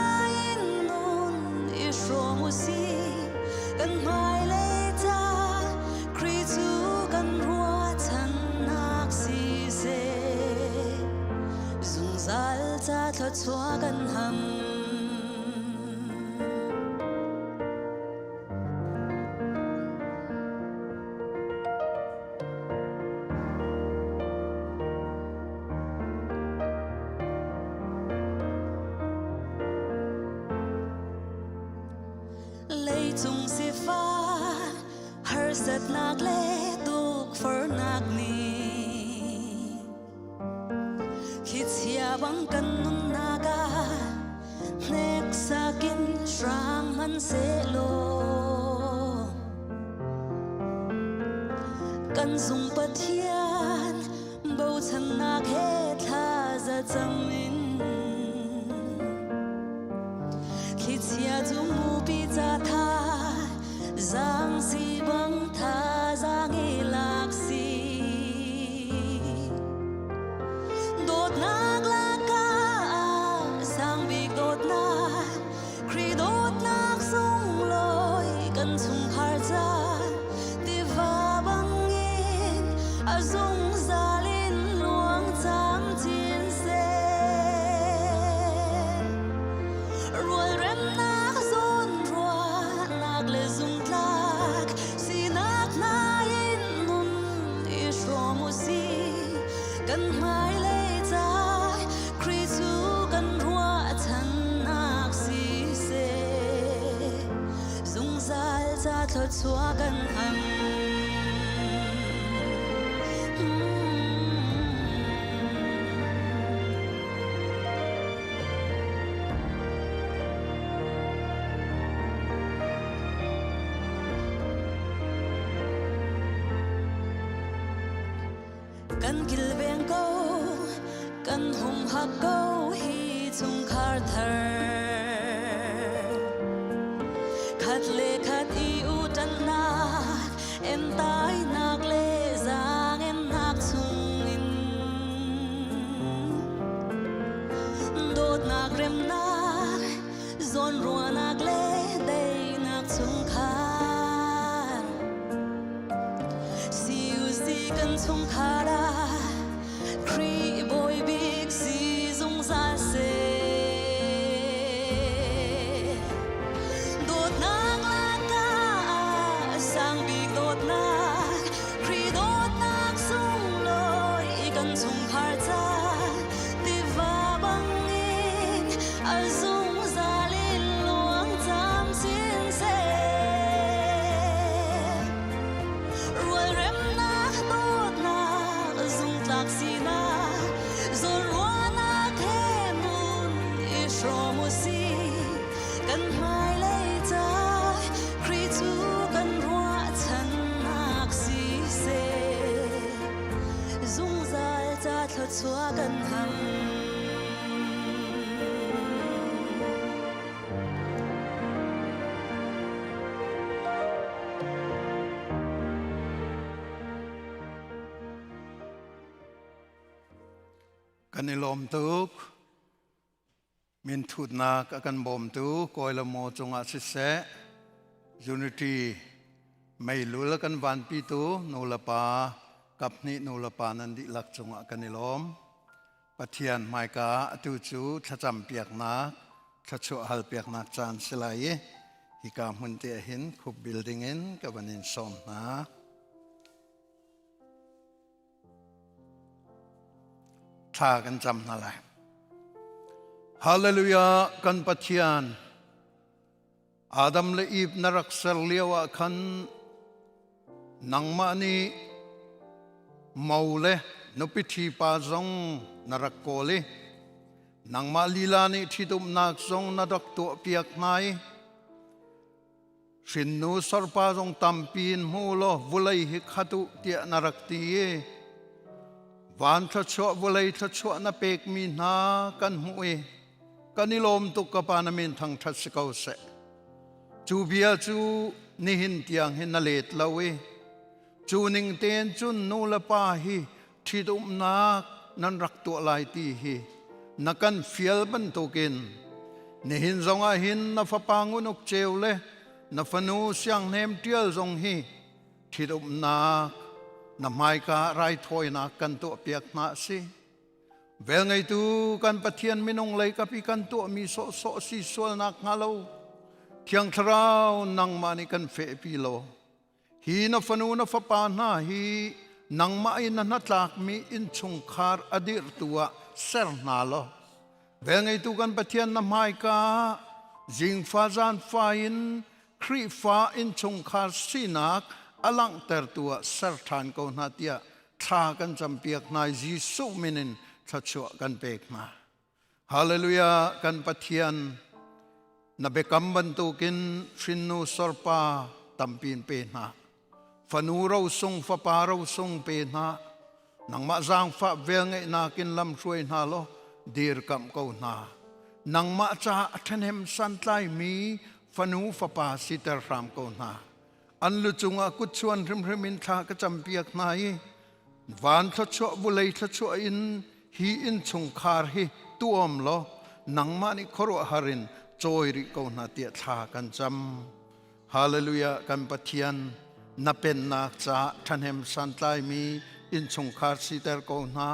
in nun i hrawm u sih. Kan hmailei ca Khrih cu kan ruahchannak siseh. Zungzal ca thluachuah kan ham. Leicung sifah harsatnak le tukforhnak nih Thlichia bang kan nunnak ah hneksak in hrang hmanhsehlaw kan zung Pathian bochannak he thlaza cam in thlichia cu mupi ca tha zaang si bang thazaang i lak si. Dawtnak lakah sang bik dawtnak, Khrih dawtnak sunglawi kan chungkhar ca tiva bangin a zungzal in luang camcin seh. Rualremnak zawnruahnak le zumtlak sinak hna in nun i hrawm u sih. Kan hmailei ca Khrih cu kan ruahchannak siseh. Zungzal ca thluachuah kan ham. Kan kilveng ko, kan humhak ko hi chungkhar thar. Khat le khat i uṭannak, entainak le zaangennak chungin dawtnak remnak, zawnruahnak le daihnak chungkhar. CUC kan chungkhar ah Khrih Bawi bik si zungzal seh. Dawtnak lakah sang bik dawtnak, Khrih dawtnak sunglawi kan chungkhar ca tiva bangin a zungzal in luang camcin seh. Rualremnak dawtnak zungtlak sinak zawnruahnak he nun i hrawm u sih. Kan hmailei ca Khrih cu kan ruahchannak siseh. Zungzal ca thluachuah kan ham. Kan i lawm tuk. Minthutnak a kan bawmtu Kawi le Maw cungah siseh, Unity meilul a kan vanpitu nu le pa, kaphnih nu le pa nan dihlak cungah kan i lawm. Pathian hmaika ah atu cu thlacam piaknak, thluachuah hal piaknak caan si lai i. Hika hmun te hin khup building in ka van in sawm hna. Thla kan cam hna lai. Hallelujah kan Pathian Adam le Eve na rak ser lio ah khan nangmah nih mo le nupi ṭhi pa zong na rak kawl i nangmah lila nih ṭhitumnak zong na rak tuahpiak hna i Hrinnu sorpa zong tampi in hmu law vulei hi khat u tiah na rak ti i van thluachuah vulei thluachuah na pekmi hna kan hmuh i kan i lawm tuk ka pa na min thangṭhat si ko seh. Cu bia cu nihin tiang hin na let lo i cu ning tein cun nu le pa hi ṭhitumnak nan rak tuah lai ti hi na kan fial bantukin nihin zongah hin na fapa ngunuk ceu le na fanu sianghnem ṭial zong hi ṭhitumnak na hmaika raithawinak kan tuahpiak hna a si. Velngeitu kan Pathian minung lei kapi kan tuahmi sawhsawh si sualnak hnga lo Thiang Thlarau nangmah nih kan fehpi law Hi na fanu na fapa hna hi nangmah i na hnatlakmi innchungkhar a dirhtu ah ser hna law velngeitu kan Pathian na hmaika zingfa zaanfa in Khrihfa innchungkhar sinak a langhtertu ah ser ṭhan ko hna tiah thla kan campiak hna i Jesuh min in thluachuah kan pek hna. Hallelujah kan Pathian na biakam bantukin hrinnu sorpa tampi in pe hna fanu rosung fapa rosung pe hna nangmah zaangfah velngeihnak in lam hruai hna law dirkamh ko hna nangmah caah a ṭhahnem santlaimi fanu fapa siter hram ko hna an lu cungah kutchuan hrimhrim in thla ka campiak hna i van thluachuah vulei thluachuah in hi innchungkhar hi tuam law nangmah nih khuaruahhar in cawi rih ko hna tiah thla kan cam hallelujah kan pathian na pennak caah ṭhahnem santlaimi innchungkhar siter ko hna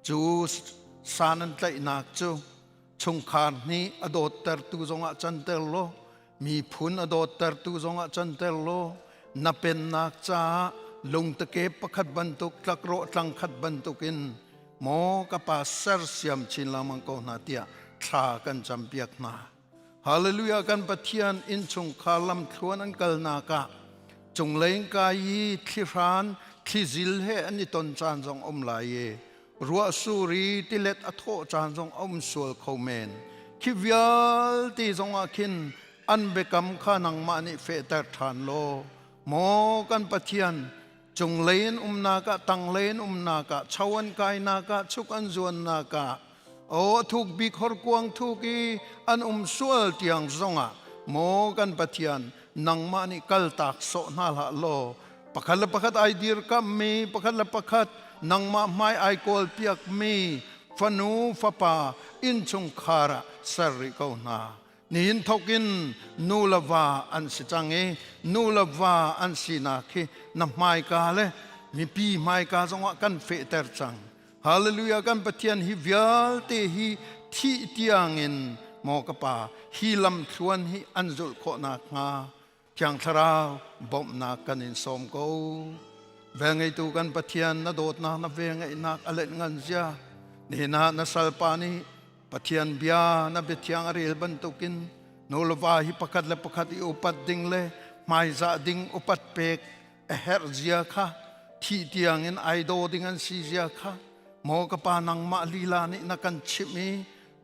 cu san an tlaihnak cu chungkhar nih a dawttertu zongah canter law miphun a dawttertu zongah canter law na pennak caah lungtake pakhat bantuk tlakrawh tlangkhat bantukin maw ka pa sersiam chin lengmang ko hna tiah thla kan campiak hna hallelujah kan pathian innchungkhar lamthluan an kalnak ah cunglei in kai i thlihran thlizil he an i ton caan zong um lai i ruahsur i tilet a thawh caan zong a um sual kho men khi vialte zongah khin an biakam kha nangmah nih fehter ṭhan law maw kan Pathian cunglei in umnak ah tanglei in umnak ah cho an kainak ah chuk an zuannak ah o thuk bik horkuang thuk i an um sual tiang zongah maw kan Pathian nangmah nih kaltak sawh hna hlah law pakhat le pakhat ai dirkamhmi pakhat le pakhat nangmah hmai ai kawlpiakmi fanu fapa innchungkhar ah ser rih ko hna nihin thokin nu le va an si cang i nu le va an sinak hi na hmaika le mipi hmaika zongah kan fehter cang hallelujah kan pathian hi vialte hi thih tiangin maw ka pa hi lamthluan hi an zulh khawh nakhnga Thiang Thlarau bawmhnak kan in sawm ko. Velngeitu kan Pathian na dawtnak na velngeihnak a let ngan zia nihin ah na salpa nih Pathian bia na biathiang a rel bantukin nu le va hi pakhat le pakhat i upat ding le hmaizah ding upat pek a herh zia kha thih tiangin ai daw ding an si zia kha maw ka pa nangmah lila nih na kan chimh i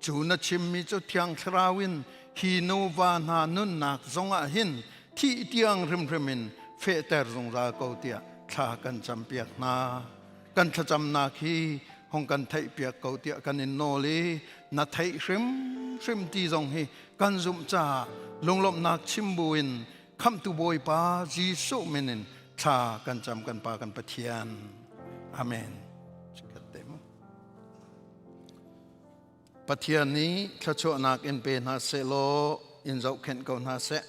Cu na chimmi cu Thiang Thlarau in hi nuva hna nunnak zongah hin thih tiang hrimhrim in fehter zungzal ko tiah thla kan campiak hna. Kan thlacamnak hi hong kan theihpiak ko tiah kan in nawl i na theih hrimhrim ti zong hi kan zumh caah lunglawmhnak chim buin Khamhtu Bawipa Jesuh min in thla kan cam kan Pa kan Pathian. Amen. Pathian nih thluachuahnak in pe hna sehlaw in zohkhenh ko hna seh.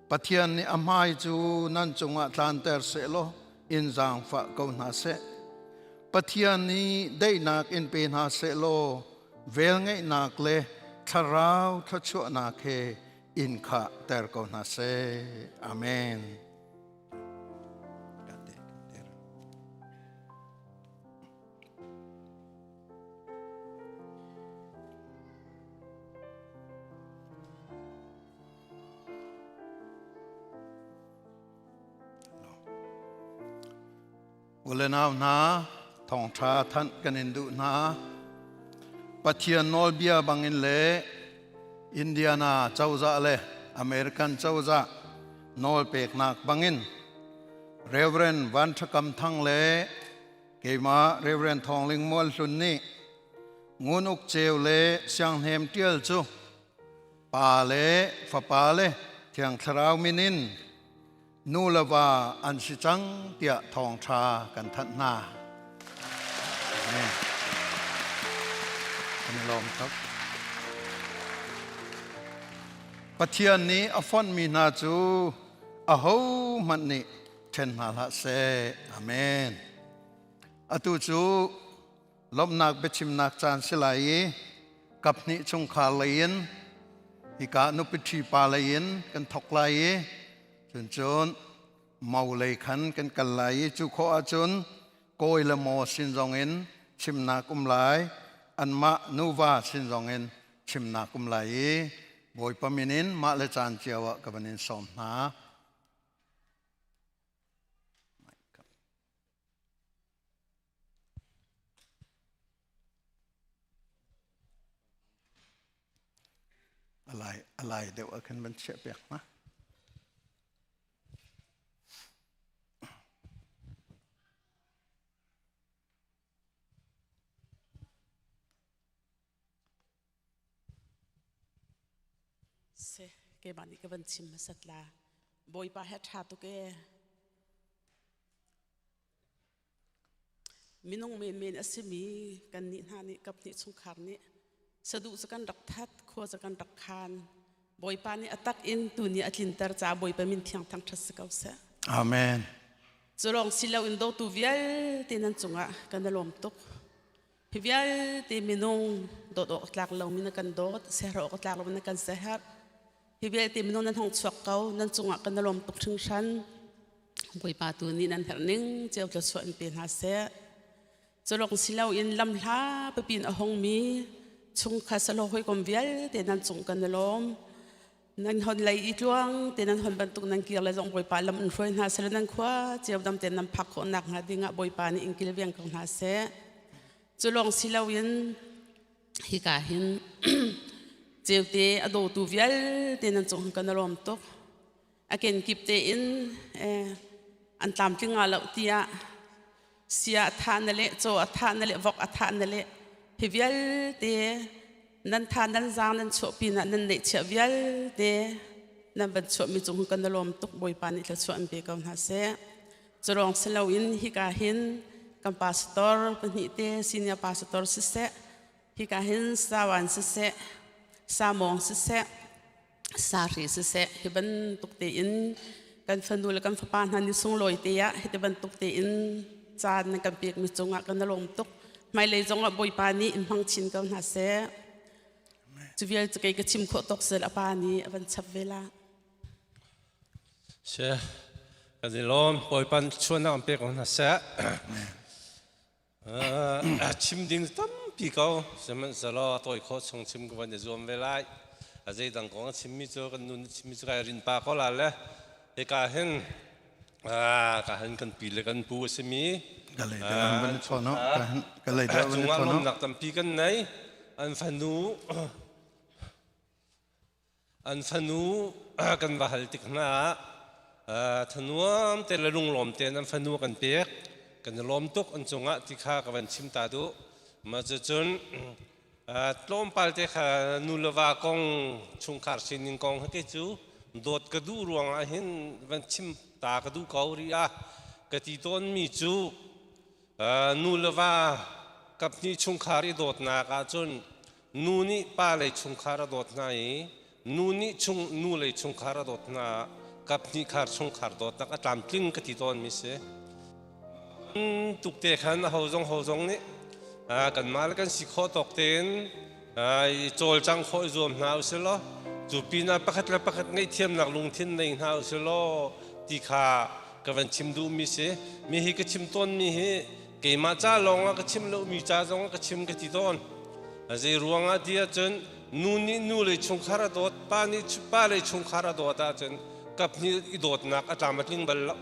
Pathian nih a hmai cu nan cungah tlanter sehlaw in zaangfah ko hna seh. Pathian nih daihnak in pe hna sehlaw velngeihnak le thlarau thluachuahnak he in kha ter ko hna seh. Amen. Ule nau hna, thawngṭha thanh kan in duh hna. Pathian nawlbia bangin le Indiana cozah le American cozah nawl peknak bangin Reverend Van Ṭha Kam Thang le keimah Reverend Thawng Ling Mual Hlun nih Ngun Uk Ceu le Siang Hnem Ṭial cu Pa le Fapa le Thiang Thlarau min in nu le va an si cang tiah thawngṭha kan thanh hna. Amen. Kan i lawm tuk. Pathian nih a fonhmi hna cu ahohmanh nih ṭhen hna hlah seh. Amen. Atu cu lawmhnak biachimnak caan si lai i kaphnih chungkhar lei in hika nupi ṭhi pa lei in kan thok lai i cun cun mo lei khan kan kal lai i cu khawh ahcun kawi le maw sin zong in chimnak um lai anmah nuva sin zong in chimnak um lai i Bawipa min in mah le caan cio ah ka van in sawm hna. A lai deuh ah khan van chiah piak hna. Se keimah nih ka van chim hmasat la. Bawipa he ṭha tuk ee. Minung menmen a simi kannih hna nih kaphnih chungkhar nih saduh cu kan rak that, khua cu kan rak khan. Bawipa nih a tak in tuni a tlinter caah Bawipa min thiang thangṭhat si ko seh. Amen. Cu lawng si loin dawtu vialte nan cungah kan i lawm tuk. Hi vialte minung dawt awk tlak lomi na kan dawt, ser awk tlak lomi na kan serh. Hi vialte minung nan hong chuak ko, nan cungah kan i lawm tuk hringhran. Bawipa tu nih nan herh ning cio thluachuah in pe hna seh. Culawng si loin lamhla pipi in a hongmi chungkhat salo hawikom vialte nan cung kan i lawm. Nan hon lei i tluang te nan hon bantuk nan kir le zong Bawipa lam in hruai hna seh nan khua cio dam te nan phak khawh nak hnga ding ah Bawipa nih in kilveng ko hna seh. Cu lawng si loin hika hin ceute a dawtu vialte nan cung kan i lawm tuk. A kenkip tein an tlamtling nga lo tiah sia a thah na le caw a thah na le vok a thah na le hi vialte nan tha nan zaang nan chuah pinah nan neihchiah vialte nan van chuahmi cung kan i lawm tuk Bawipa nih thluachuah an pe ko hna seh. Curuang si loin hika hin kan pastor pahnih te senior pastor siseh hika hin sawan siseh samawng siseh sahri siseh hi bantuk tein kan fanu le kan fapa hna ni sunglawi te ah hiti bantuk tein caan nan kan pekmi cungah kan i lawm tuk. Hmailei zongah Bawipa nih in hmang chin ko hna seh. Cu vial cu kei ka chim khawh tawk sel a pa nih a van chap ve la. She kan i lawm Bawipa chuanak an pek ko hna seh. Chim ding tampi ko sihmanhsehlaw tawi khawh chung chim ka van i zuam ve lai. A zeidang kong a chimmi cu kan nu nih chimmi cu kai rin pa ko la le hika hin ka hin kan pi le kan pu a simi cungah lawmnak tampi kan nei. An fanu An fanu kan va hal tik hna ah thanuam te le lunglawm tein an fanu kan pek. Kan i lawm tuk an cungah ti kha ka van chim ta duh. Mah cucun tlawmpal te kha nu le va kong chungkhar sining kong he cu dawt ka duh ruangah hin van chim ta ka duh ko rih ah ka ti tawnmi cu nu le va kaphnih chungkhar i dawtnak ahcun Nu nih pa lei chungkhar a dawt hna i nu nih chung nu lei chungkhar a dawt hna ah kaphnih khar chungkhar dawtnak a tlamtling ka ti tawnmi si. Tuk te khan a ho zong ho zong nih kanmah le kan si khawh tawk tein i cawlcang khawh i zuam hna usih law Cu pinah pakhat le pakhat ngaihthiamnak lungthin nei hna usih law ti kha ka van chim duhmi si. Mi hi ka chim tawnmi hi keimah ca lawngah ka chim lo mi ca zongah ka chim ka ti tawn. Zei ruangah ti ahcun nu nih nu lei chungkhar a dawt, pa nih pa lei chungkhar a dawt ahcun kaphnih i dawtnak a tlam a tling bal lo.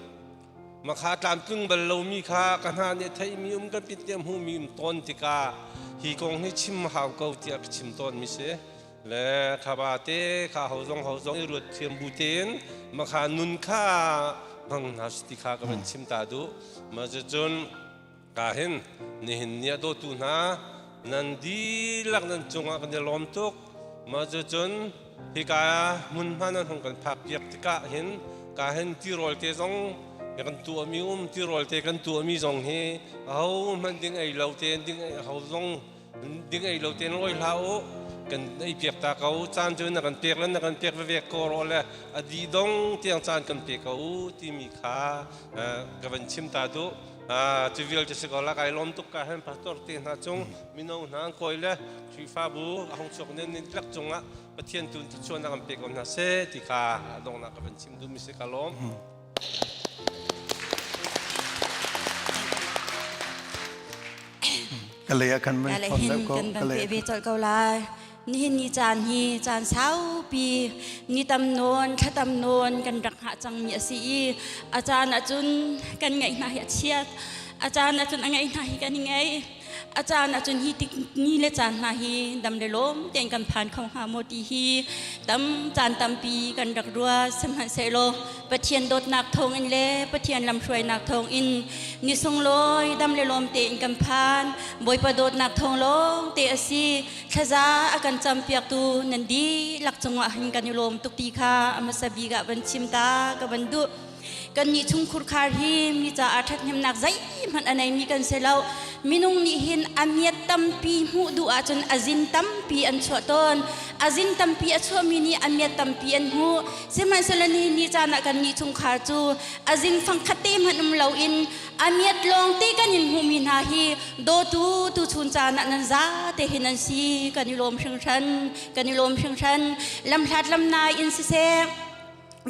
Makha tlamtling bal lomi kha ka hna nih theihmi um kan pit nih hmuhmi um tawn tikah hi kong hi chim hau ko tiah ka chim tawnmi si. Le khaba te kha ho zong ho zong i ruat thiam bu tein makha nun kha hmang hna ti kha ka van chim ta duh. Ma cun Ka hin nihin ni a dawtu hna nan dihlak nan cungah kan i lawm tuk. Mah cucun hika hmunhma nan hung kan phak piak tikah hin ka hin tirawl te zong kan tuahmi um tirawl te kan tuahmi zong hi aho hmanh ding ei lo tein ding aho zong ding ei lo tein lawi hlah u kan ei piak ta ko caan cu na kan pek le na kan pek veve ko rawh le a dih dong tiang caan kan pe ko timi kha ka van chim ta duh cu vialte si ko la kai lawm tuk ka hen pastor te hna cung mino hna an kawi le Khrihfabu a hung chuak nen nin tlak cungah Pathian tun thuchuan kan pe ko hna seh ti kha donghnak ka van chim duhmi si ka lawm. Ka lei ah kan van phone deuh ko. Kan van pe ve colh ko lai. Nihin ni caan hi caan saupi ni tam nawn thla tam nawn kan rak hngah cangmi a si i a caan ahcun kan ngaih hna hi a chiat a caan ahcun a ngaih hna hi kan i ngei a caan ahcun hi tik ni le caan hna hi dam le lawm tein kan phan kho hnga maw ti hi tam caan tampi kan rak ruat sihmanhsehlaw Pathian dawtnak thawngin le Pathian lamhruainak thawngin ni sunglawi dam le lawm tein kan phan Bawipa dawtnak thawng lawng te a si thlaza a kan campiaktu nan dihlak cungah hin kan i lawm tuk ti kha a hmasa bik ah van chim ta ka van duh kannih chungkhur khar hi mi caah ṭhathnemnak zeihmanh a neimi kan si lo minung nih hin a miat tampi hmuh duh ahcun a zin tampi an chuah tawn a zin tampi a chuahmi nih a miat tampi an hmuh sihmanhsehlaw ni ni caan ah kannih chungkhar cu a zin fangkhat te hmanh um loin a miat lawng te kan in hmuhmi hna hi dawtu tuchun caan ah nan za te hin an si kan i lawm hringhran kan i lawm hringhran lamhlat lamnai in siseh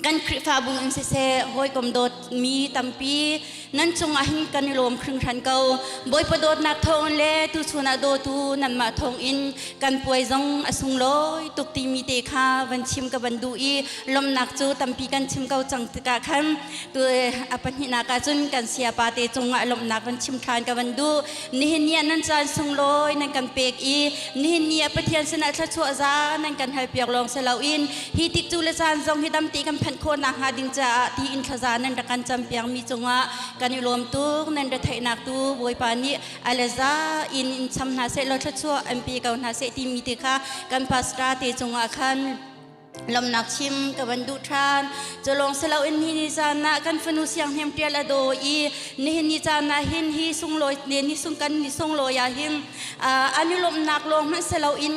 kan Khrihfabu in siseh hawikom dawtmi tampi nan cungah hin kan i lawm hringhran ko Bawipa dawtnak thawngin le tuchun ah dawtu nanmah thawngin kan puai zong a sunglawi tuk timi te kha van chim ka van duh i lawmhnak cu tampi kan chim ko cang tikah khan tu a pahnihnak ah cun kan siapa te cungah lawmhnak van chim ṭhan ka van duh nihin ni ah nan caan sunglawi nan kan pek i nihin ni ah Pathian sinah thluachuah za nan kan halpiak lawng si loin hi tik cu le caan zong hi damte kan phanh khawh nakhnga ding caah tiin thlaza nan rak kan campiak mi cungah kan i lawm tuk nan retheihnak tu Bawipa nih aleza in in cham hna seh law thluachuah an pe ko hna seh timi te kha kan pastor te cungah khan lawmnak chim ka van duh ṭhan culawng si loin hi ni caan ah kan fanu sianghnem ṭial a daw i nihin ni caan ah hin hi sunglawi ne ni sung kan ni sunglawi ah hin an i lawmhnak lawng hmanh si loin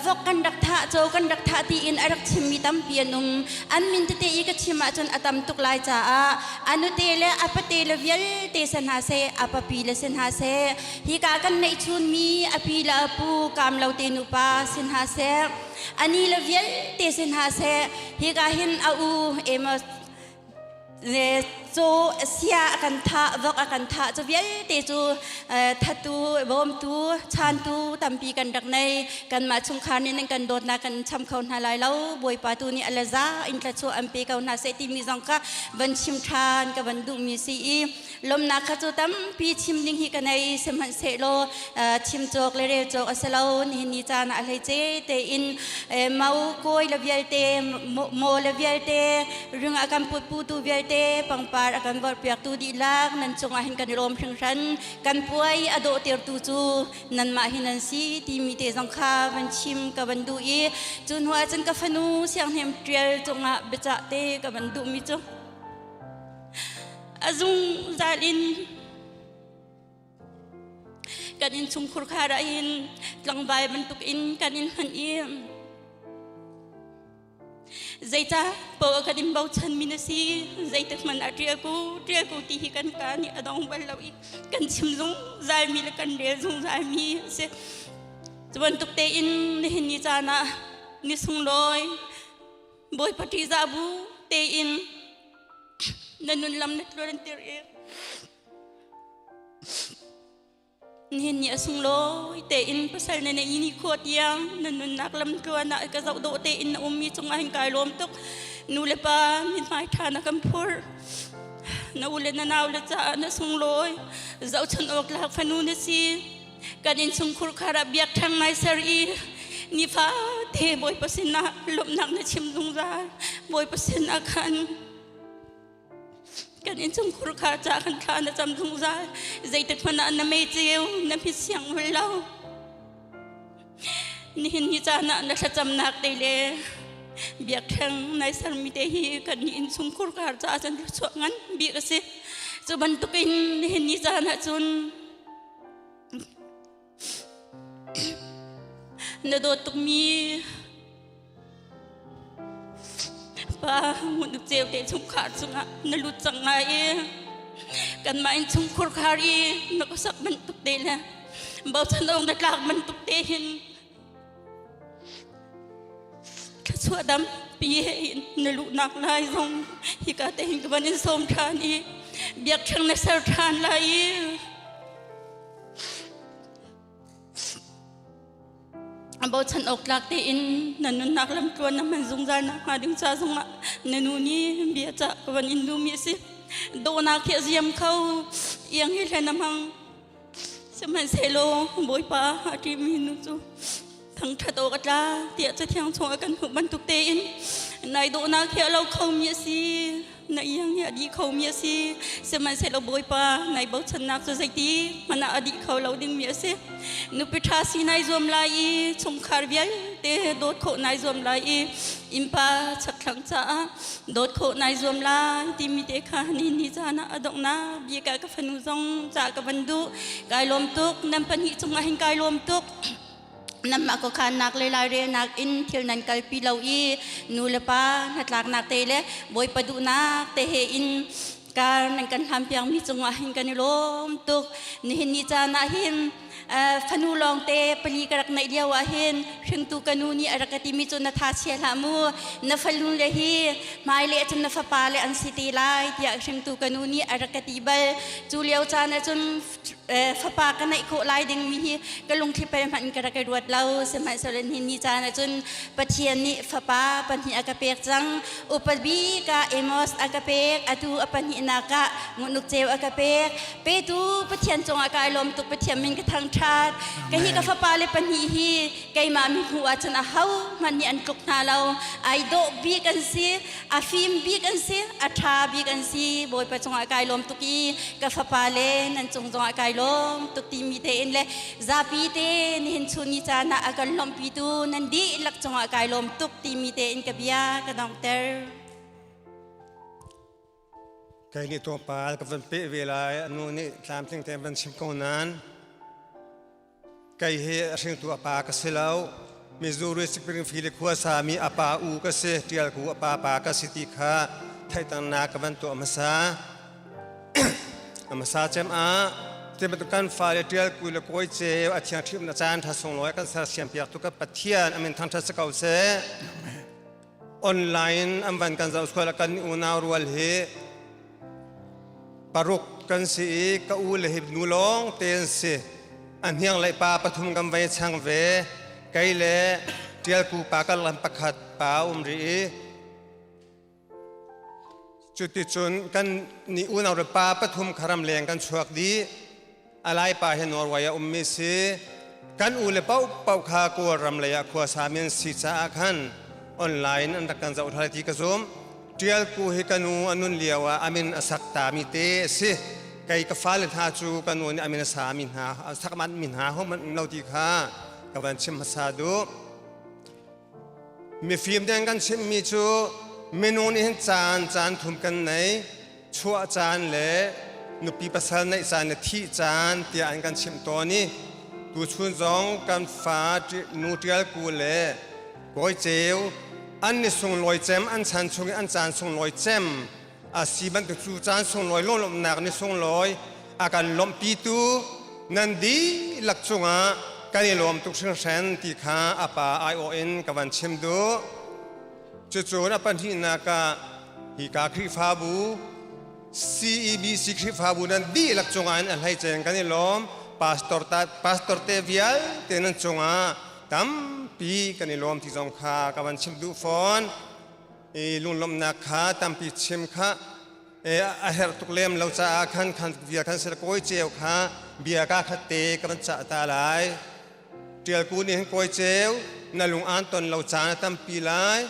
vok kan rak thah caw kan rak thah tiin a rak chimmi tampi an um an min tete i ka chim ahcun a tam tuk lai caah a nute le a pate le vialte si hna seh a papi le si hna seh hika kan neihchunmi a pi le a pu kaam lo te nupa si hna seh ani le vialte si hna seh hika hin a u Amos le cu sia a kan thah vok a kan thah cu vialte cu thatu bawmtu chantu tampi kan rak nei kanmah chungkhar nih nan kan dawtnak kan cham kho hna lai lo bawipa tu nih alaza in thlachuah an pe ko hna seh timi zong kha van chim ṭhan ka van duhmi si i lawmnak kha cu tampi chim ding hi ka nei sihmanhsehlaw chim cawk le rel cawk a si lo nihin ni caan ah a hleice tein mau kawi le vialte maw le vialte ring a kan putputu vialte pangpar a kan vorhpiaktu dihlak nan cungah hin kan i lawm hringhran kan puai a dawhtertu cu nanmah hi nan si timi te zong kha van chim ka van duh i cu hnu ah cun ka fanu sianghnem ṭial cungah biacah te ka van duhmi cu a zungzal in kan innchungkhur khar ah hin tlangval bantuk in kan in hman i zeicah paoh kan in bochan mi na si zeitik hmanh ah ṭial ku ṭial ku ti hi kan ka nih a dong bal lo i kan chim zungzal mi le kan rel zungzal mi a si cu bantuk tein nihin ni caan ah. Ni sunglawi Bawipa ṭihzah bu tein na nun lam na tluantir i Nihin ni a sunglawi tein pasal na nei ni khua tiang na nunnak lamtluan ah ka zoh dawh tein na ummi cungah hin kai lawm tuk. Nu le pa mithmai ṭha na kan phurh. Na u le na nau le caah na sunglawi. Zohchun awk tlak fanu na si. Kan innchungkhur khar ah biakṭheng nai ser i nifa te Bawipa sinah lawmhnak na chim zungzal. Bawipa sinah khan Kan innchungkhur kha ca kan thla na cam zungzal. Zeitik hmanh ah na mei ceu na hmit siang hul lo. Nihin ni caan ah na thlacamnak te le biakṭheng nai sermi te hi kan nih innchungkhur kar caah cun thluachuah ngan bik a si. Cu bantukin nihin ni caan ah cun Na dawt tukmi pa ngun ceu te chungkhar chungah na lut cang ngai i kanmah in chungkhur khar i na khuasak bantuk te le bochan awk na tlak bantuk te hin thluachuah dampi he in na luhnak lai zong hika te hin ka van in sawm ṭhan i biakṭheng na ser ṭhan lai i Bochan awk tlak tein na nunnak lamtluan na hman zungzal nakhnga ding ca zongah na nu nih bia ca ka van in duhmi a si. Dawhnak hi a ziam kho, iang hi hlen a hmang. Sihmanhsehlaw Bawipa a ṭihmi nu cu thangṭhat awk a tla tiah Cathiang chungah kan hmuh bantuk tein nai dawhnak hi a lo khomi a si. Na iang hi a dih khomi a si. Sihmanhsehlaw Bawipa nai bochannak cu zeiti hmanh ah a dih kho lo dingmi a si. Nupi ṭha si nai zuam lai i chungkhar vialte dawt khawh nai zuam lai i innpa chakthlang caah dawt khawh nai zuam lai timi te kha ni ni caan ah a donghnak bik ah ka fanu zong ca ka van duh. Kai lawm tuk. Nan pahnih cungah hin kai lawm tuk. Nanmah khuakhannak le lairelnak in thil nan kalpi lo i nu le pa hnatlaknak te le Bawipa duhnak te he in kar nan kan hlampiakmi cungah hin kan i lawm tuk. Nihin ni caan ah hin fanu lawngte pali ka rak neih lio ah hin hringtu ka nu nih a rak ka timi cu na tha chia hlah mu na fanu le hi hmailei ah cun na fapa le an si te lai tiah hringtu ka nu nih a rak ka ti bal. Cu lio caan ah cun fapa ka neih khawh lai dingmi hi ka lungthli pel hmanh ka rak i ruat lo sihmanhsehlaw nihin ni caan ahcun Pathian nih fapa pahnih a ka pek cang upa bik ah Amos a ka pek atu a pahnihnak ah Ngunuk Ceu a ka pek petu Pathian cungah kai lawm tuk Pathian min ka thangṭhat ka hi ka fapa le pahnih hi keimah mi hmuh ahcun aho hmanh nih an tluk hna lo ai dawh bik an si a fim bik an si a ṭha bik an si Bawipa cungah kai lawm tuk i ka fapa le nan cung zongah kai lawm tuk timi tein le zapi te nihin chun ni caan ah a kan lawmhpitu nan dihlak cungah kai lawm tuk timi tein ka bia ka donghter. Kei nih tlawmpal ka van peh ve lai anu nih tlamtling tein van chim ko nain Kei hi a hringtu a pa ka si lo. Missouri Springfield khuasa mi a pa u ka si, ṭialku a pa pa ka si ti kha theihternak ka van tuah hmasa. A hmasa cem ah tibantuk kan fale ṭialku le kawi ceu a thiang ṭhim na caan ṭha sunglawi kan sersiam piak tu ka Pathian amin thangṭhat si ko seh. Online an van kan zoh sual kan unau rual hi Paruk kan si i ka u le hi nu lawng te an si. A hniang le pa pathum kan vei chang ve. Kei le Ṭialku pa kan lam pakhat pa um rih i cuticun kan nih unau le pa pathum kharam leng kan chuak dih. A lai pa hi Norway ah ummi si. Kan u le paohpaoh kha Kawlram lei ah khua sami an si caah khan online an rak kan zoh thai ti ka zum. Ṭialku hi ka nu a nun lio ah a min a sak tami te a si. Kei ka fale hna cu ka nu nih a min a sami hna, a sak mi hna hohmanh um lo ti kha ka van chim hmasa duh. Mifim deng kan chimmi cu minung nih hin caan caan thum kan nei. Chuah caan le nupi pasal neih caan le thih caan tiah an kan chimh tawn i tuchun zong kan fa nu ṭialku le kawi ceu an ni sunglawi cem an chan chung i an caan sunglawi cem a si bantuk cu caan sunglawi lawmhnak ni sunglawi a kan lawmhpitu nan dihlak cungah. kan i lawm tuk hringhran ti kha a pa aiawh in ka van chim duh. Cucun a pahnihnak ah hika Khrihfabu CEBC Khrihfabu nan dihlak cungah in a hleicen kan i lawm. Pastor ta pastor te vialte nan cungah tampi kan i lawm ti zong kha ka van chim duh fawn. I lunglawmhnak kha tampi chim kha a herh tuk lem lo caah khan khan bia khan sel kawi ceu kha bia ka khat te ka van cah ta lai. Ṭialku nih hin kawi ceu na lung aan ton lo caan a tampi lai.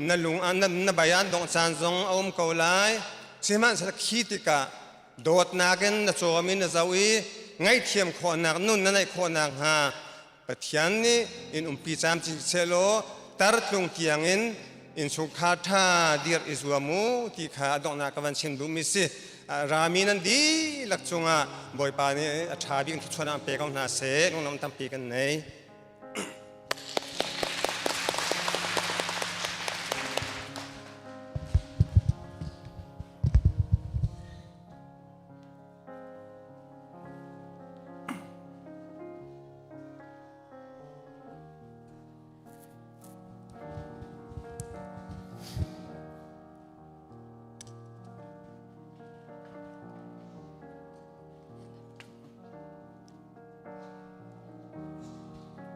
Na lung an na bai aan dongh caan zong a um ko lai. Sihmanhsehlaw khi tikah dawtnak in na cawm in na zoh i ngaihthiam khawhnak nun na neih khawhnak hnga Pathian nih in umpi camcin sehlaw tartlung tiangin innchungkhar ṭha dirh i zuam u ti kha a donghnak ka van chim duhmi si. Rami nan dihlak cungah Bawipa nih a ṭha bik in thluachuahnak an pe ko hna seh. Lunglawm tampi kan nei.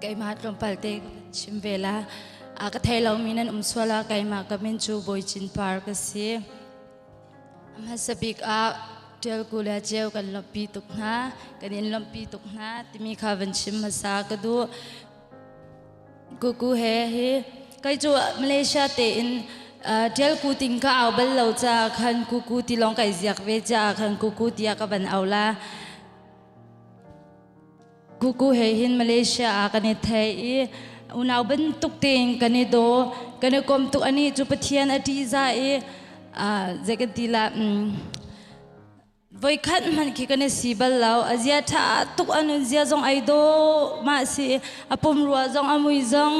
Keimah tlawmpal te ka van chim ve la. A ka thei lomi nan um sual ah keimah ka min cu Bawi Cin Par ka si. A hmasa bik ah Ṭialku le Ceu kan lawmhpi tuk hna, kan in lawmhpi tuk hna timi kha van chim hmasa ka duh. Kuku he hi kei cu Malaysia tein Ṭialku ting ka au bal lo caah khan kuku ti lawng kai ziak ve caah khan kuku tiah ka van au la. Kuku he hin Malaysia ah kan i thei i unau bantuk tein kan i daw, kan i kom tuk. Anih cu Pathian a ṭihzah i zei kan ti la voikhat hmanh khi kan i si bal lo. A zia ṭha tuk a nun zia zong ai daw mah si a pumrua zong a mui zong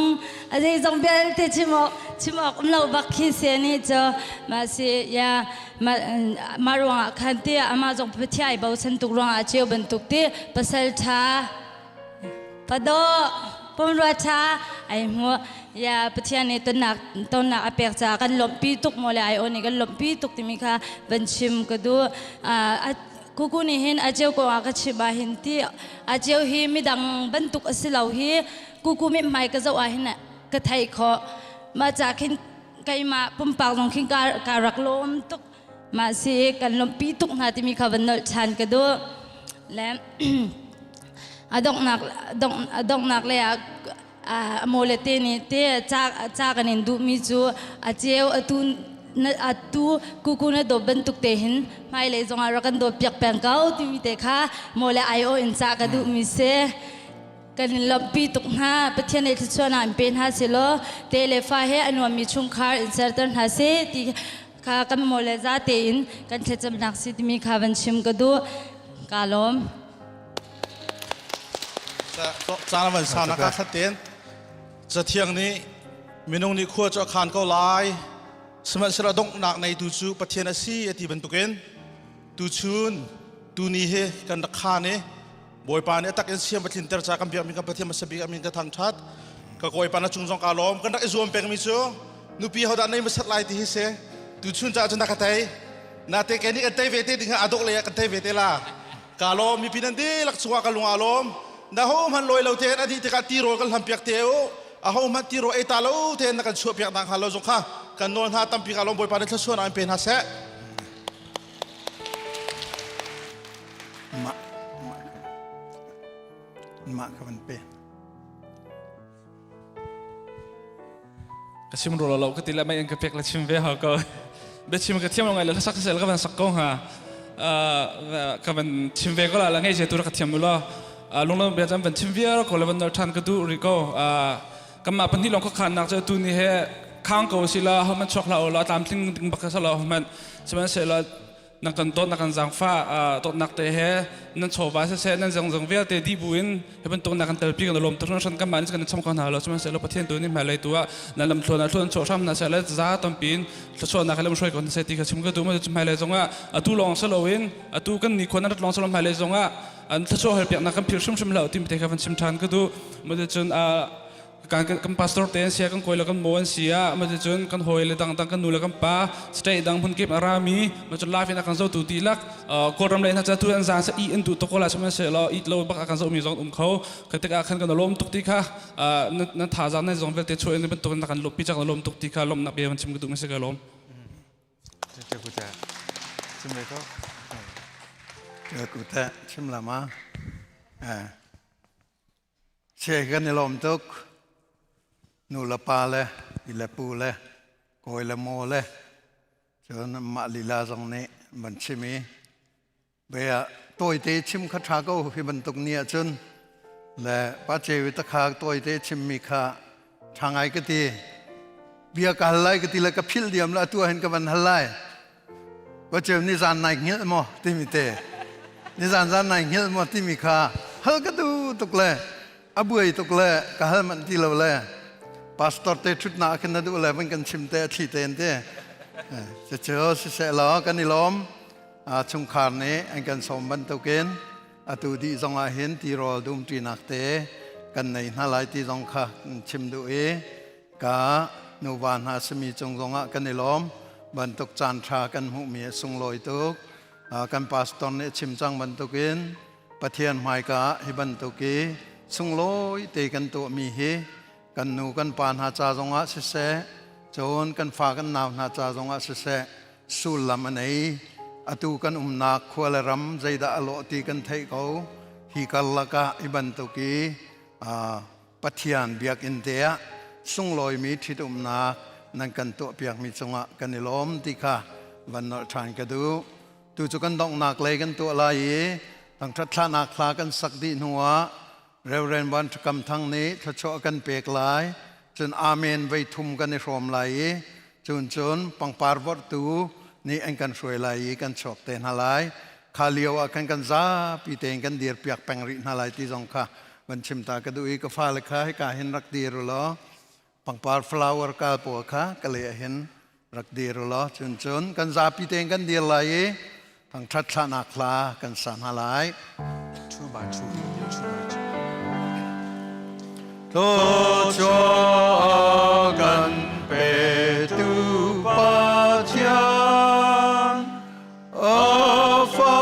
a zeizong vialte chim awk chim awk um lo bak khi si anih cu mah si ya Mah ruangah khan tiah amah zong Pathian ai bochan tuk ruangah a ceu bantuk ti pasal ṭha padawh pumrua ṭha ai hmu ya Pathian nih tonnak tonnak a pek caah kan lawmhpi tuk maw le ai aw nih kan lawmhpi tuk timi kha van chim ka duh. Kuku nih hin a ceu kong ah ka chim ah hin ti a ceu hi midang bantuk a si lo hi kuku mithmai ka zoh ah hin ka theih khawh. Mah ca khin keimah pumpak zong khin ka rak lawm tuk mah si kan lawmhpi tuk hna timi kha van nolh ṭhan ka duh le a donghnak a donghnak le ah a maw le te nih te ca kan in duhmi cu a ceu atu atu kuku na dawt bantuk te hin hmailei zongah rak kan dawt piak peng ko timi te kha maw le ai aw in ca ka duhmi si. Kan in lawmhpi tuk hna. Pathian nih thluachuahnak in pe hna sehlaw te le fa he a nuammi chungkhar in serter hna seh ti kha kan maw le za tein kan thlacamnak si timi kha van chim ka duh. Ka lawm. Caan van sau nak ah ten Cathiang nih minung nih khua cu a khan ko lai sihmanhsehlaw donghnak neitu cu Pathian a si a ti bantukin tuchun tuni hi kan rak khan i Bawipa nih a tak in siam a tlinter ca kan biakmi kan Pathian hmasa bik amin ka thangthat. Ka kawipa na cung zong ka lawm. Kan rak i zuam pengmi cu nupi hodah nei masat lai ti hi si. Tuchun caah cun na ka tei. Na te ke nih kan tei ve te ding a dok lei ah kan tei ve te la. Ka lawm mipi nan dihlak chungah ka lung aa lawm. Na ho hman lawi lo tein a dih tikah tirawl kan hlam piak te u. A ho hmanh tirawl ei ta lo tein na kan chuah piak nak hnga lo zong kha kan nawl hna tampi ka lawm Bawipa nih thluachuahnak in pe hna seh. Mah mah ka van pe. Ka chim ro lo ka ti le mai in ka pek le chim ve ha ko. Be chim ka thiam lo ngai le sak sel ka van sak ko ha. Ka van chim ve ko la la ngei je tu ka thiam lo. Lunglo bia cam van chim viar ko le van nol than ka du ri ko. Kanmah pahnih lawng khuakhannak cu atu ni he khang ko si la hohmanh chuak hlah u law tlamtling ding bak kha lo hohmanh sihmanhsehlaw nan kan dawt na kan zaangfah dawtnak te he nan chawva siseh nan zengzong vialte dih bu in hi bantuk na kan telpi kan lawm tuk hringhran kanmah nih kan cham ko hna lo sihmanhsehlaw Pathian tu nih hmailei tu ah nan lam thluan ah thluan chuah hram hna seh le za tampi in thluachuahnak he lam hruai ko hna seh ti kha chim ka duh ma cu hmailei zongah atu lawng si loin atu kan nikhua nan rat lawng si lo hmailei zongah. An thluachuah hal piaknak kan philh hrimhrim hlah timi te kha van chim ṭhan ka duh. Cun kan pastor te an si ah kan kawi le kan maw an si ah cun kan hawi le dangdang kan nu le kan pa state dang hmunkip a rami cun live in a kan zotu dihlak Kawlram lei hna cu tu an zaan sa i an duh tuk ko lai sihmanhsehlaw it lo bak a kan zohmi zong um kho. Ka tikah khan kan lawm tuk ti kha nan thazaang nan zong vialte chuah in bantuk in na kan lawmpi cang na lawm tuk ti kha lawmhnak bia van chim ka duh mi si ka lawm. Kute chim lama. Che kan i lawm tuk. Nu le pa le i le pu le kawi le maw le cun mah lila zong nih van chim i Bia tawite chim kha ṭha ko hi bantuk ni ahcun le pa ceu i takha tawite chimmi kha ṭha ngai ka ti. Bia ka hal lai ka ti le ka philh diam le atu ahhin ka van hal lai. Pa ceu ni zan nai hngilh maw timi te. Ni zan zan nai hngilh maw timi kha hal ka duh tuk le a buai tuk le ka hal manh ti lo le pastor te ṭhutnak ah khin na duh le van kan chim te a thli tein te. Cucu siseh law kan i lawm. Chungkhar nih an kan sawm bantukin atu dih zong ah hin tirawl dumṭinak te kan nei hna lai ti zong kha chim duh i ka nuva hna simi cung zongah kan i lawm. Bantuk caan ṭha kan hmuhmi a sunglawi tuk. Kan pastor nih a chim cang bantukin Pathian hmaika ah hi bantuk i sunglawi te kan tuahmi hi kan nu kan pa hna ca zongah siseh, cun kan fa kan nau hna ca zongah siseh sullam a nei. Atu kan umnak khua le ram zeidah a lawh ti kan theih ko. Hi karlak ah hi bantuk i Pathian biakinn te ah sunglawimi ṭhitumnak nan kan tuahpiakmi cungah kan i lawm ti kha van nolh ṭhan ka duh. Tu cu kan donghnak lei kan tuah lai i thangṭhat thlahnak hla kan sak dih hnuah Reverend Van Ṭha Thang nih thluachuah a kan pek lai. Cun Amen vei thum kan i hrawm lai i cun cun pangpar vorhtu nih an kan hruai lai i kan chuak te hna lai. Kha lio ah khan kan zapi tein kan dir piak peng rih hna lai ti zong kha van chim ta ka duh i ka fale kha hika hin rak dir u law pangpar flower kal pawl kha ka leh ah hin rak dir u law cun cun kan zapi tein kan dir lai i thangṭhat thlahnak hla kan sa hna lai. Two by two, two by two. Thluachuah kan petu Pathian, a fa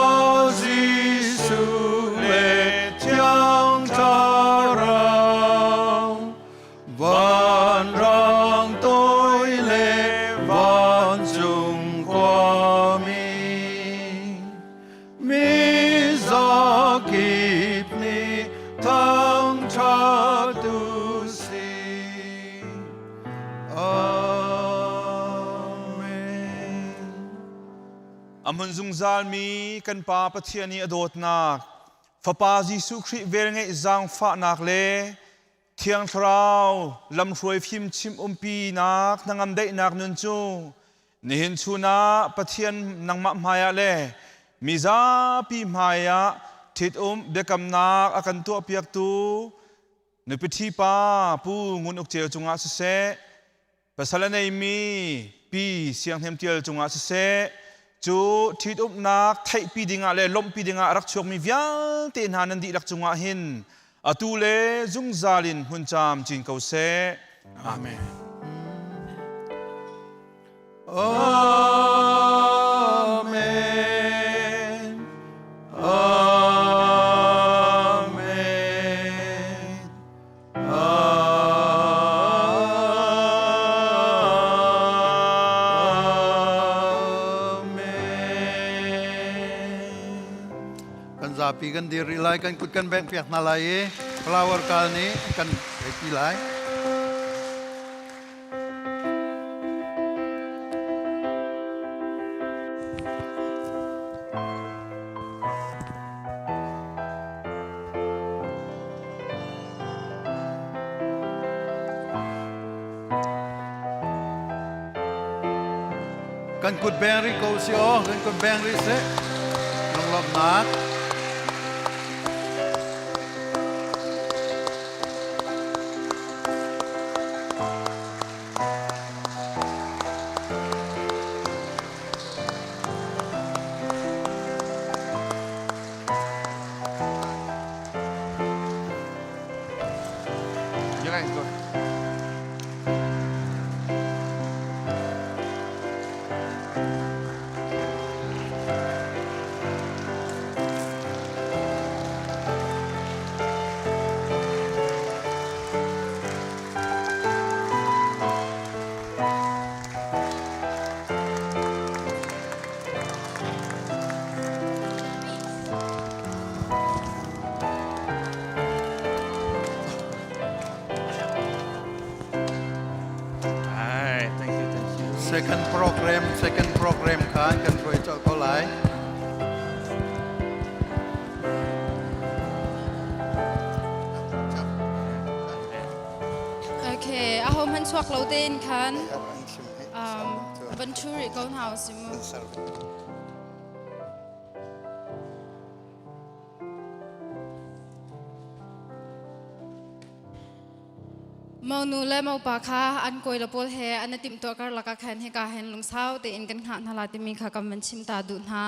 Jesuh le Thiang Thlarau, Vanrang toi le vancung khuami mizakip nih thangṭhat u sih. Amen. A hmun zungzalmi kan Pa Pathian i a dawtnak, Fapa Jesuh Khrih velngeih zaangfahnak le Thiang Thlarau lamhruai fimchimh umpinak hnangam daihnak nun cu nihin chun ah Pathian nangmah hmaiah le mi zapi hmaiah ṭhitum biakamnak a kan tuahpiaktu nupi ṭhi pa Pu Ngun Uk Ceu cungah siseh, pasal a neimi Pi Siang Hnem Tial cungah siseh, cu ṭhitumnak theihpi dingah le lawmhpi dingah a rak chuakmi vialte hna nan dihlak cungah hin atu le zungzal in hmun camcin ko seh. Amen. Amen. Amen. Kan zapi kan dir rih lai, kan kut kan bengh piak hna lai i flower kal nih kan pi lai. Kan kut beng rih ko si aw, kan kut beng rih seh. Lunglawmhnak. Second program, second program kha an kan hruai colh ko lai. Okay, aho hmanh chuak lo tein khan van ṭhu rih ko hna usih mu. Monu le mopa kha an kawi le pawl he an i timhtuah karlak ah khan hika hin lungsau tein kan hngah hna la timi kha kan van chim ta duh hna.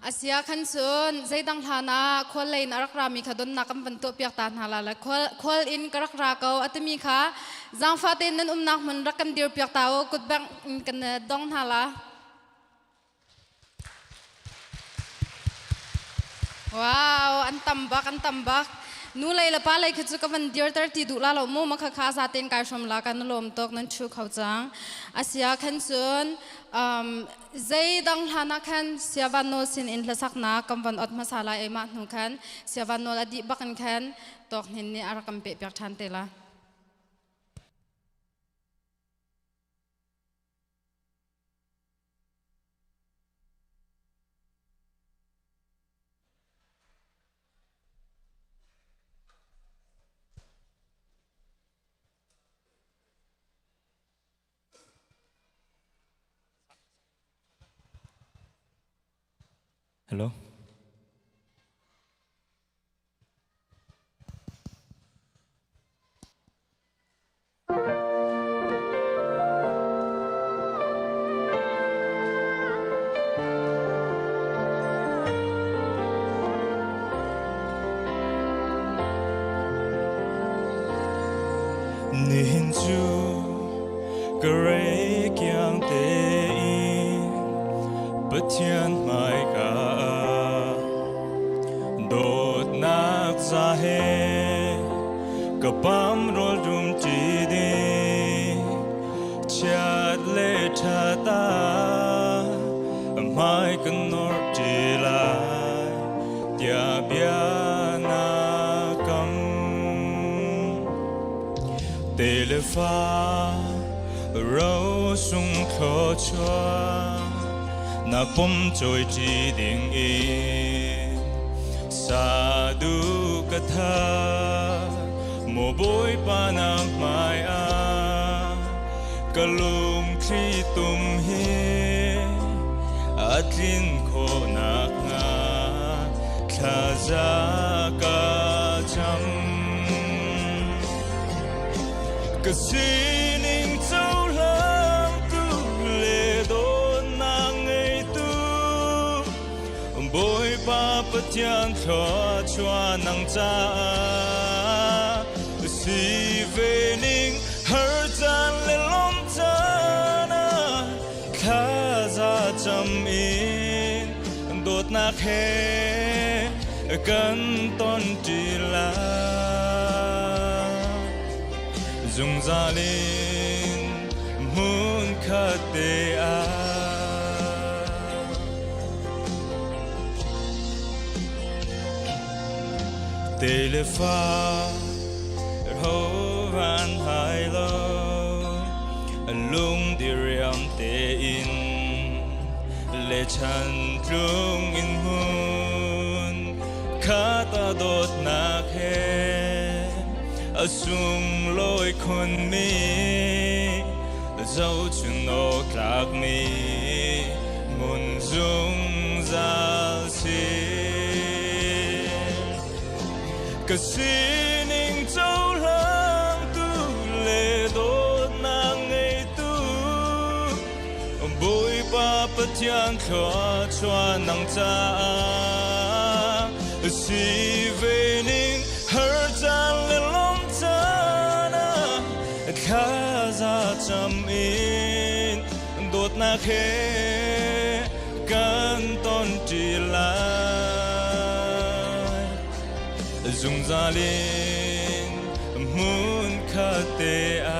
Asia khan cun zeidang hlan ah khual lei in a rak rami kha donnak kan van tuahpiak ta hna la le khual in ka rak ra ko a timi kha zaangfah tein nan umnak hmun rak kan dirpiak ta u kutbengh in kan dong hna la. Wow, an tam bak, an tam bak. Nu lei le pa lei khi cu ka van dirter ti duh la lo mu ma kha kha za ten kai hrom la kan lawm tuk nan thu kho cang. Asia khan cun zei dang hlan ah khan Siavan Nawl sin in hlasaknak kan van ot hmasa lai ei mah hnu khan Siavan Nawl a dih bak in khan tawk hnin nih a rak kan peh piak ṭhan te la. Hello. Nihin cu ka rei kiang te i Pathian hmaika ah dawtnak za he ka pam rawl dum ṭi ding chiat le ṭhat ah hmai kan nor ṭi lai tiah bia na kam. Te le fa ro sung thluachuah na pom cawi ṭi ding in sadu ka tha maw Bawipa na hmai ah ka lungthli tum hi a tlin khawh nakhnga thlaza ka cam. Ka sining cohlangtu le dawtnak ngeitu Bawipa Pathian thluachuah nang caah si ve ning har caan le lawm caan ah thlaza cam in dawtnak he kan ton ṭi lai. Zungzal in hmunkhat te ah. Te le fa ho van hai lo lung diriam tein le chan tlung in hmun kha ta dawtnak he a sunglawi khunmi zohchun awk tlakmi hmun zungzal si. Ka sining cohlangtu le dawtnak ngeitu Bawipa Pathian thluachuah nang caah si ve ning har caan le lawm caan ah thlaza cam in dawtnak he kan ton ṭi lai. Zungzal in hmunkhat te ah.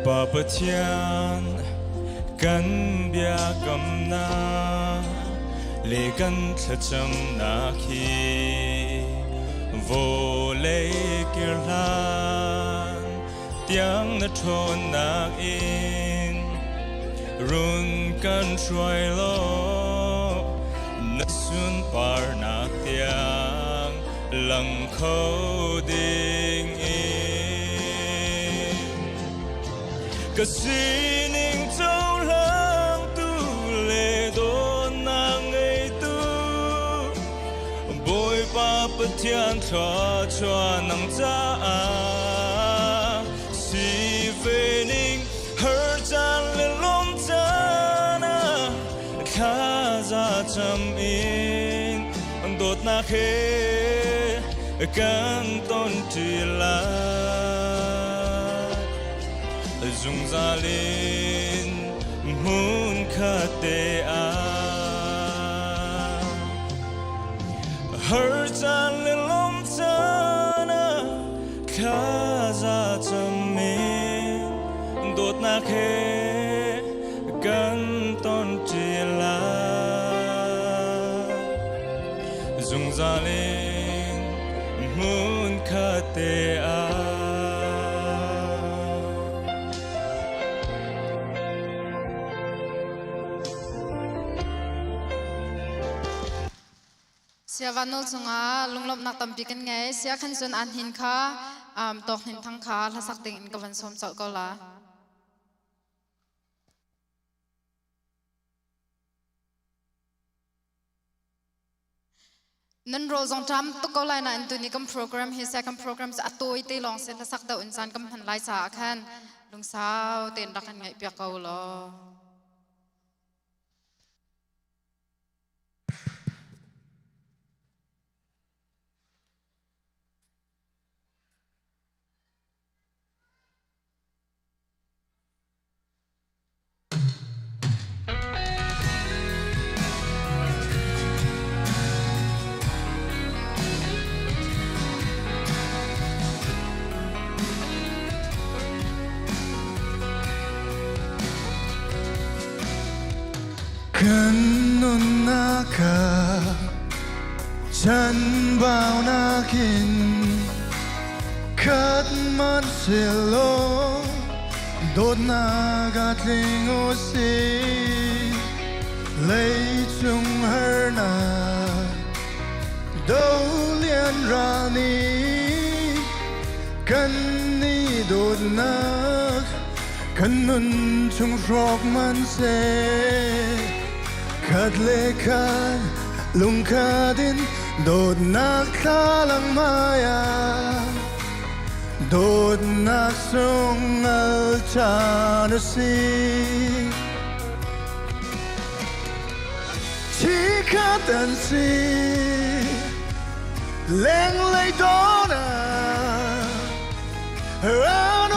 Pa Pathian kan biakamnak le kan thlacamnak hi vawlei kir hlan tiang na ṭhawnnak in run kan hruai law na sunparnak tiang lang kho ding in ka sining cohlangtu le dawtnak ngeitu Bawipa Pathian thluachuah nang caah si ve ning har caan le lawm caan ah thlaza cam in dawtnak he kan ton ṭi lai. Zungzal in hmunkhat te ah har caan le lawm caan ah thlaza cam in dawtnak he kan ton ṭi lai. Zungzal in hmunkhat te ah. Sia Van Nawl cungah lunglawmhnak tampi kan ngei. Sia khan cun an hin kha tawk hnin thang kha hlasak ding in ka van sawm colh ko la. Nan rawl zong ṭam tuk ko lai nain tuni kan program hi second program cu a tawi te lawng si hlasak deuh in caan kan hman lai caah khan lungsau tein rak kan ngaihpiak ko law. Kan nunnak ah chanbaunak in khat hmanhsehlaw Dawtnak a tling u sih, leicung harnak dolian ral nih kan i dawtnak kan nun chung hrawk hmanhseh. Khat le khat lungkhat in dawtnak thlalang hmai ah Dawtnak sung al caan a si. Chikhat an si, lenglei dawtnak ran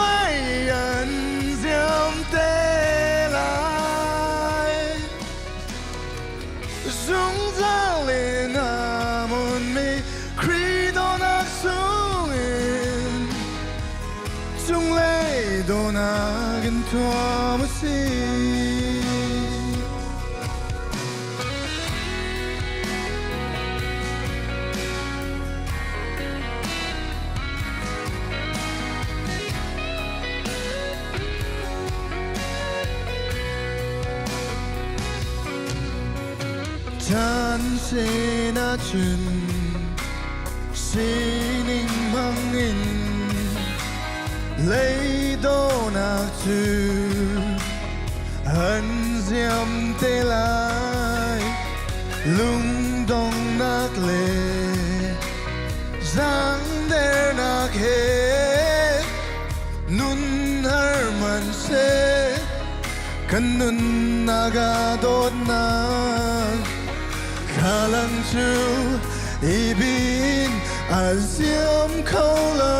an ziam te lai. Zungzal in a hmunmi Khrih dawtnak sungin cunglei dawtnak in thuam a si. Chan sin ahcun sining hmangin leidonak cu an ziam te lai lungdongnak le zangdernak he nun har hmanhseh kan nunnak ah dawtnak thlalang cu i bin a ziam kho lo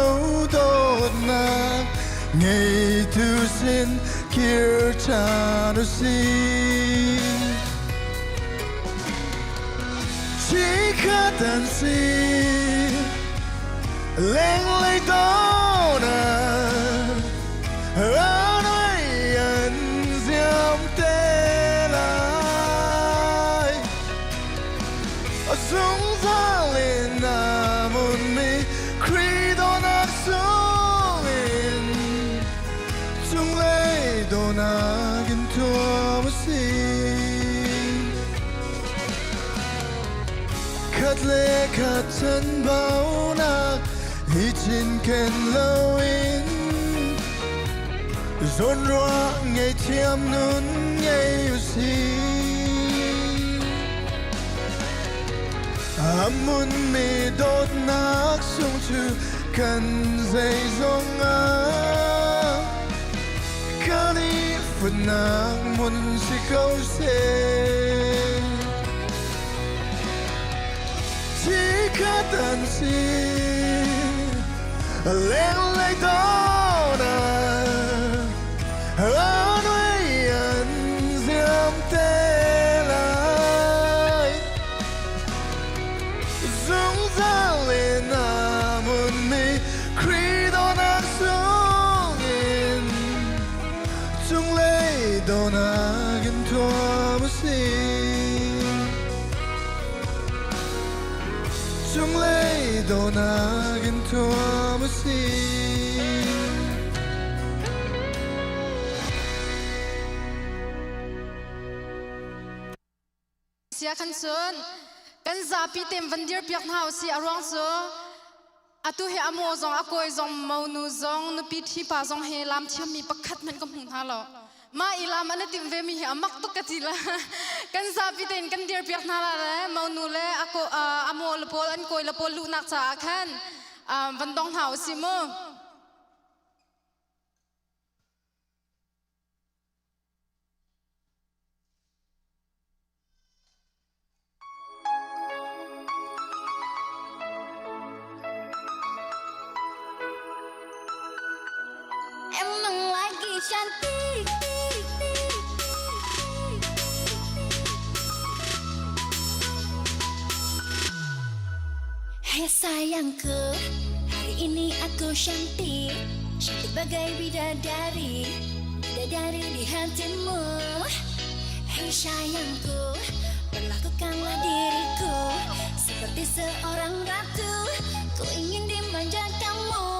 dawtnak ngeitu sin kir ṭhan u sih. Chikhat an si lenglei dawtnak. le khat chanbaunak hi cinken loin zawnruah ngeihthiam nun ngei usih. A hmunmi dawtnak sung cu kan zeizong ah kan i futnak hmun si ko seh. Chikhat an si lenglei dawnak an an ziam te lai. Zungzal in a hmunmi Khrih dawtnak sungin cunglei dawtnak in thuam u sih. Cunglei dawtnak in thuam u sih. Sia khan cun kan zapi tem van dir piak hna usih a ruang cu atu hi a maw zong a kawi zong monu zong nupi ṭhi pa zong hi lam thiammi pakhat hmanh ka hmu hna lo mah i lam an i timh ve mi hi a mak tuk ka ti la kan zapi tein kan dir piak hna la le monu le a maw le pawl an kawi le pawl luhnak caah khan van dong hna usih mu. Emang lagi cantik Hey sayangku, hari ini aku cantik Cantik bagai bidadari Bidadari di hatimu Hei sayangku, perlakukanlah diriku Seperti seorang ratu Ku ingin dimanja kamu.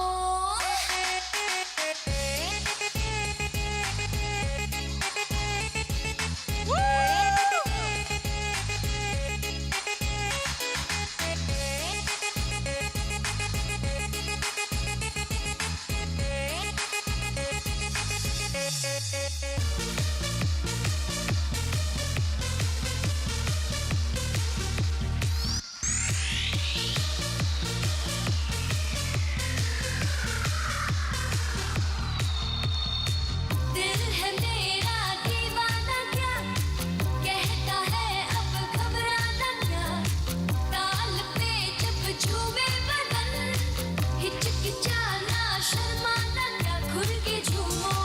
Dil hai mera deewana kya kehta hai ab ghabrana kya taal pe jab jhoome badan hichkichana sharmana kya khul ke jhoomo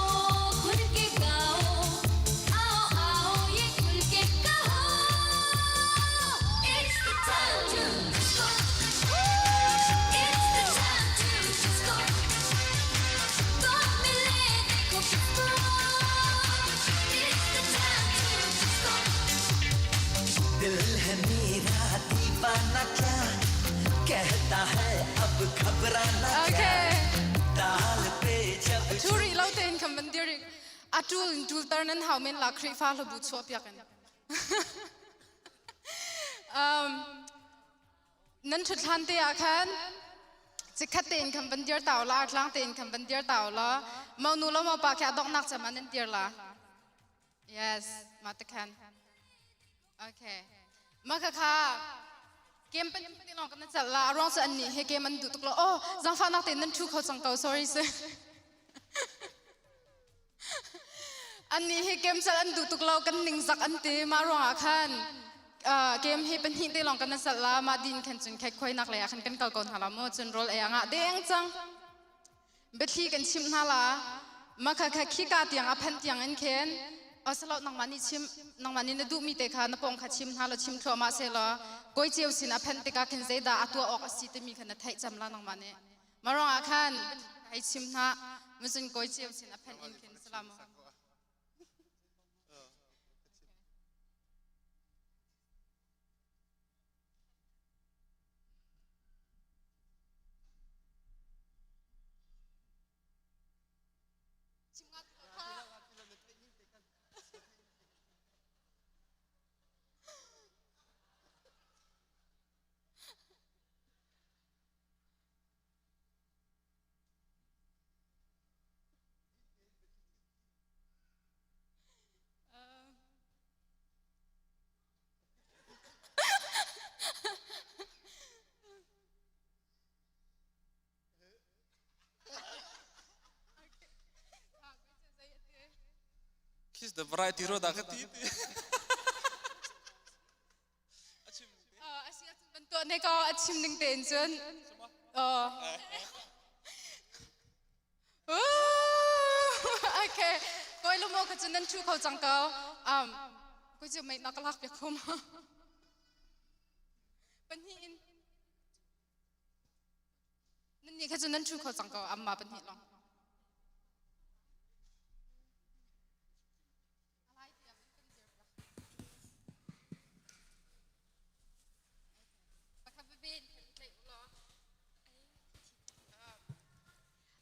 khul ke gao aao aao ye khul ke kaho It's the time to disco It's the time to disco mile dekho kisko It's the time to disco Dil hai mera deewana kya kehta hai ab ghabrana kya taal pe jab Thu rih lo tein kan van dir a tul in tul tar nan hau men la Khrihfa hlabu chuah piak in. Nan ṭhut hlan te ah khan chikkhat tein khan van dir tau la, tlang tein khan van dir tau la. Monu lo mo pa khi a donghnak cem ah nan dir la. Yes, ma te khan. Okay. Ma kha kha game pan ti long kan chal la ruang chu an ni he game an du tuk lo. Oh, zangfa nak tein nan thu kho chang ko. Sorry sir. Annih hi game sal an duh tuk lo kan ningzak an ti mah ruangah khan game hi pahnih te lawng kan sal la mah din khan cun khek khuainak lei ah khan kan kal ko hna la mu cun rawl ei ah deng cang biathli kan chim hna la ma kha kha khi ka tiang a phan tiang in khen asalo nangmah nih chim nangmah nih na duhmi te kha na pong kha chim hna la chim thluahmah se law koi ceu sin a phan tikah khin zeidah a tuah awk a si timi kha na theih cam la nangmah nih Mah ruangah khan hei chim hna muzun kawi cio sin a phanh in khin salam. The variety ro da ka ti ti. Bantuan ne ko a chim ning tein cun. Oh. Okay. Koi lumo ka cun nan chu kho cang ko. Um koi cu mei na ka lak piak kho ma. Pahnih in Nan nih kha cu nan ṭhu kho cang ko amma pahnih lawng.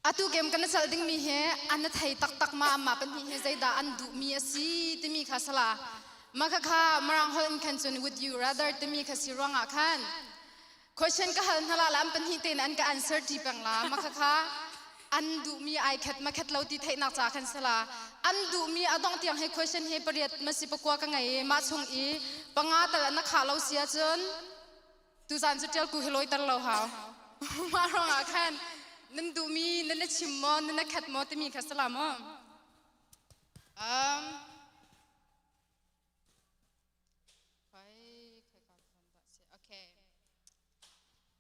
Atu game kan sal dingmi he an thei taktak ma amma pahnih he zeidah an duhmi a si timi kha sala ma kha kha marang hol in khan cun would you rather timi kha si ruangah khan Question ka hal hna la la an pahnih tein an ka answer ṭi peng la ma kha kha an duhmi ai khat ma khat lo ti theihnak ca khan sala an duhmi a dong tiang he question he pariat ma si pakua ka ngei i mah chung i panga tal an khah lo si ahcun tuzan cu ṭial ku hi lawi tar lo hau mah ruangah khan nan duhmi nan na chim maw nan na khat maw timi kha sala maw um,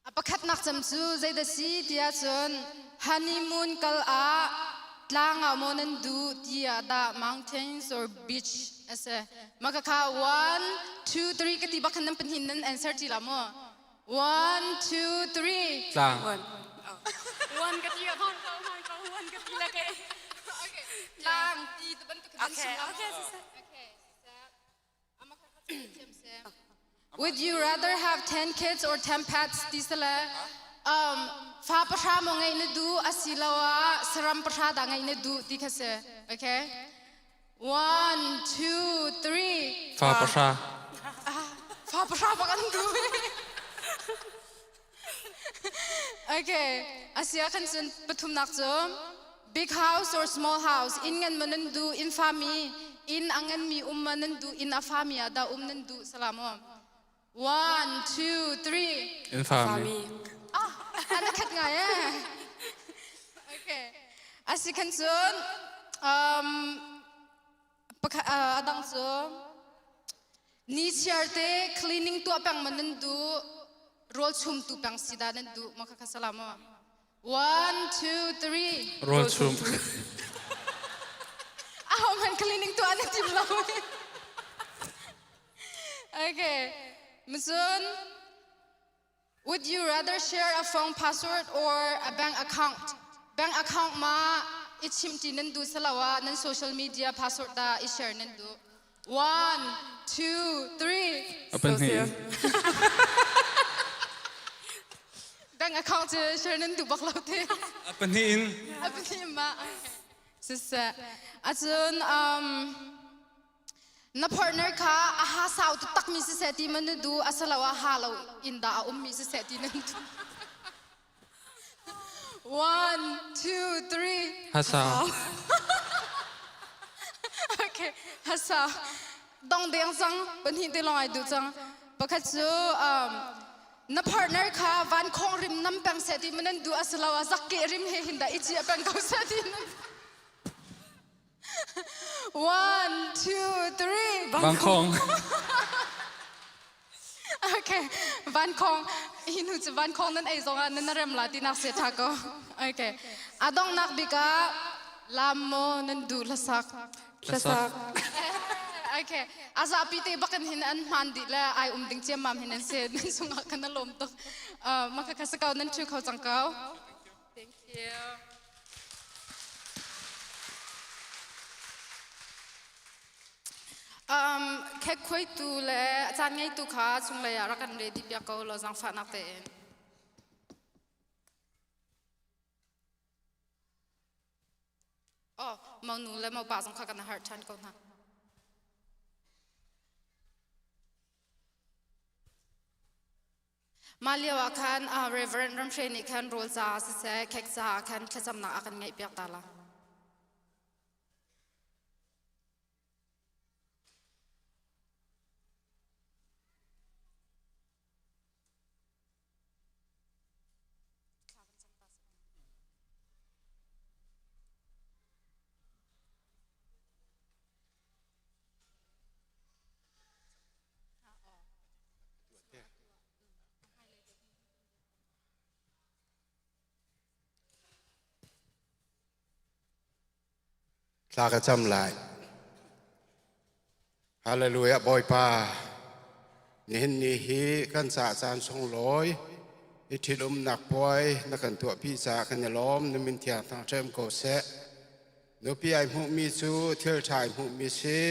A pakhatnak cem cu zeidah si tiah cun honeymoon kal ah tlang ah maw nan duh tiah dah mountains or beach a si. Mah khakha one, two, three ka ti bak khan nan pahnih nan answer ti la maw? One, two, three. Tlang. One. One ka ti ah hon ko hon ko one ka ti la ke. Okay. Tlang ti tu bantuk khan Okay, okay. Okay. Would you rather have 10 kids or 10 pets? Ti sale um fa pahra mo ngai na du asiloah saram pahra da ngai na du ti kha si. Okay? One, two, three. Fa pahra. Fa pahra bak an du. Okay. Asia khan cun pathumnak cu big house or small house inn ngan ma nan du inn fami inn a ngan mi um ma nan du inn a fami ah dah um nan du salam um one two three Inn fami. Ah, ana khat ngai eh. Okay. Asi khan cun um pakhat adang cu Ni chiar te cleaning tuah peng ma nan duh rawl chum tu peng si dah nan duh ma kha kha salam aw. One, two, three. Rawl chum. Aho man cleaning tuah na tim lo. Okay. Muzun, Would you rather share a phone password or a bank account? Bank account ma i chimti nan du salawa nan social media password da i share nan du. One, two, three. Pahnih. Bank account cu share nan du bak lo te. Pahnih in. Pahnih ma. Siseh. Acun um Na partner kha a ha sau taktakmi siseh ti ma na duh asiloah ha lo in dah a ummi siseh ti nan duh. One, two, three. Ha sau. Okay, ha sau. Dong deng cang, pahnih te lawng ai duh cang. Pakhat cu um, na partner kha van khong rim nam peng seh ti ma nan duh asiloah zakke rim he hin dah i ciah peng ko seh ti nan One, two, three. Vangkhong. Okay, vankhong. Hi nu cu vankhong nan ei zong ah nan rem la ti nak se tha ko. Okay. Adong nak bik ah lam mo nan du hlasak. Hlasak. Okay. Azapi te bakan hin an hman di le ai um ding chiam mam hin an se nan sungah kan lom tuk. Maka kasakau nan thu khau cang kau. Thank you. Um, khek khuaitu le caan ngeitu kha chunglei ah rak kan ready piak ko law zaangfahnak tein. Oh, monu le mopa zong kha kan har ṭhan ko hna. Mah lio ah khan Reverend Ramhre nih khan rawl caah siseh, khek caah khan thlacamnak a kan ngeihpiak ta la. Thla ka cam lai. Hallelujah Bawipa. Nihin ni hi kan ca caan sunglawi i ṭhitumnak puai na kan tuahpi caah kan i lawm na min thiang thangṭhem ko seh. Nupi ai hmuhmi cu thil ṭha ai hmuhmi si.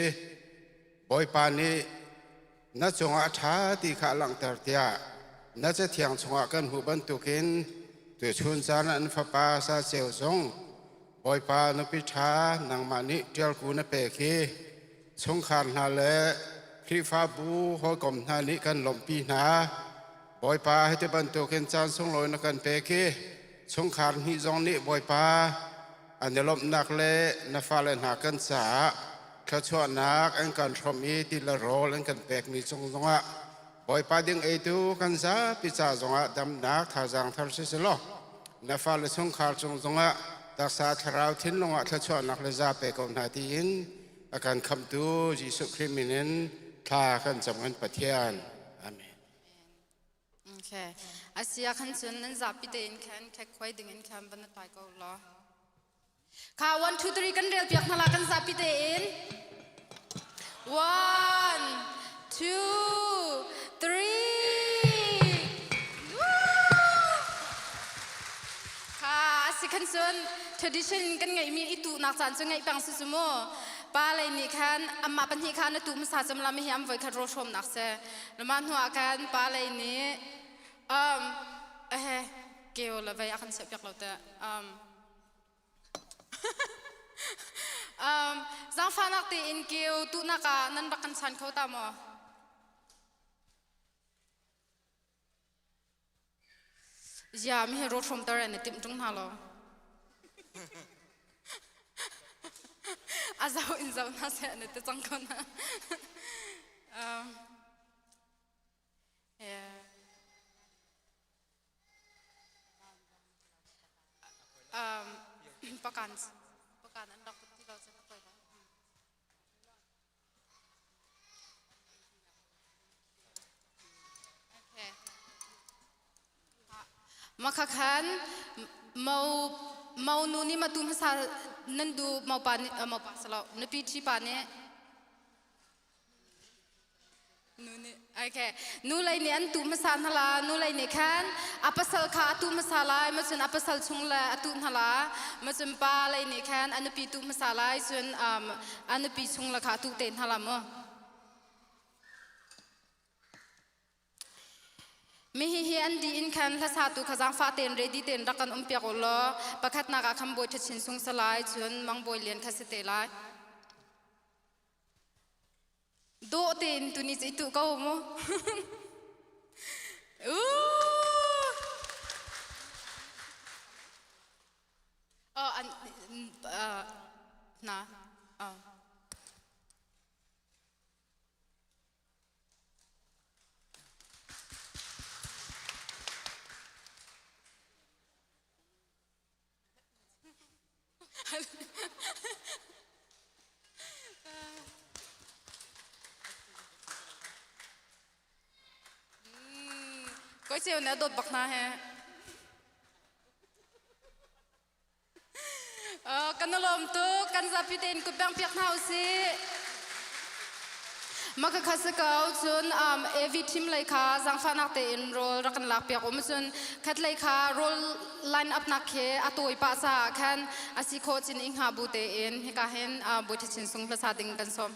Bawipa nih na cungah a ṭha ti kha a langhter tiah na cathiang chungah kan hmuh bantukin tuchun caan ah an fapa Sa Ceu zong Bawipa nupi ṭha nangmah nih ṭialku na pek hi chungkhar hna le Khrihfabu hawikom hna nih kan lawmhpi hna. Bawipa hiti bantukin caan sunglawi na kan pek i chungkhar hnih zong nih Bawipa an i lawmhnak le na fale hna kan caah thluachuahnak an kan hrawmh i ti le rawl an kan pekmi cung zongah Bawipa ding eitu kan zapi ca zongah damnak thazaang thar si selaw na fale chungkhar cung zongah taksa thlarau thinlung ah thluachuahnak le za pe ko hna tiin a kan khamhtu Jesuh Khrih min in thla kan cam kan Pathian. Amen. Okay. Asia khan cun nan zapi tein khan khekhuai ding in khan van tai ko law. Kha 1 2 3 kan rel piak hna la kan zapi tein. 1 2 3 Kha asi khan cun tradition kan ngeihmi i tuhnak caan cu ngeih peng si cu mu. Pa lei nih khan amah pahnih kha na tuh hmasa cem la mi hi am voi khat rawl hrawmnak si. Mah hnu ah khan pa lei nih um ehe keo le vei a kan chiah piak lo teh. Um um zaangfahnak tein keo tuhnak ah nan rak kan chan kho ta maw? Zia mi hi rawl hrawmter an i timh ṭung hna lo. A zoh in zoh hna seh an i ti cang ko hna. Um, yeah. Um, pakan pakan an rak put ti lo cun a poi lo. Makha khan mo mo nu nih matu hmasa nan du mo pa nih mo pa salo nupi ṭhi pa nih nu nih okay nu lei nih an tu hmasa hna la nu lei nih khan a pasal kha a tu hmasa lai ma cun a pasal chung le a tu hna la ma cun pa lei nih khan a nupi tu hmasa lai cun um, a nupi chung le kha a tu te hna la mu Mi hi hi an dih in khan hlasatu kha zaangfah tein ready tein rak kan um piak u law pakhatnak ah khan Bawi Ṭhachin Sung si lai cun Mang Bawi Lian kha si te lai. Dawh tein tuni cu i tuh ko mu. Uh! Oh, an, uh, na. Oh. Koi ceu na dawt bak hna he. Kan lawm tuk kan zapi tein kut bang piak hna usih. Maka kha si ko cun um, AV team lei kha zaangfahnak tein rawl rak kan lak piak um cun khat lei kha rawl line up nak khi a tawi pah caah khan a si khawh cin i hnga bu tein hika hin uh, Bawi Chin Sung hlasa ding kan sawm.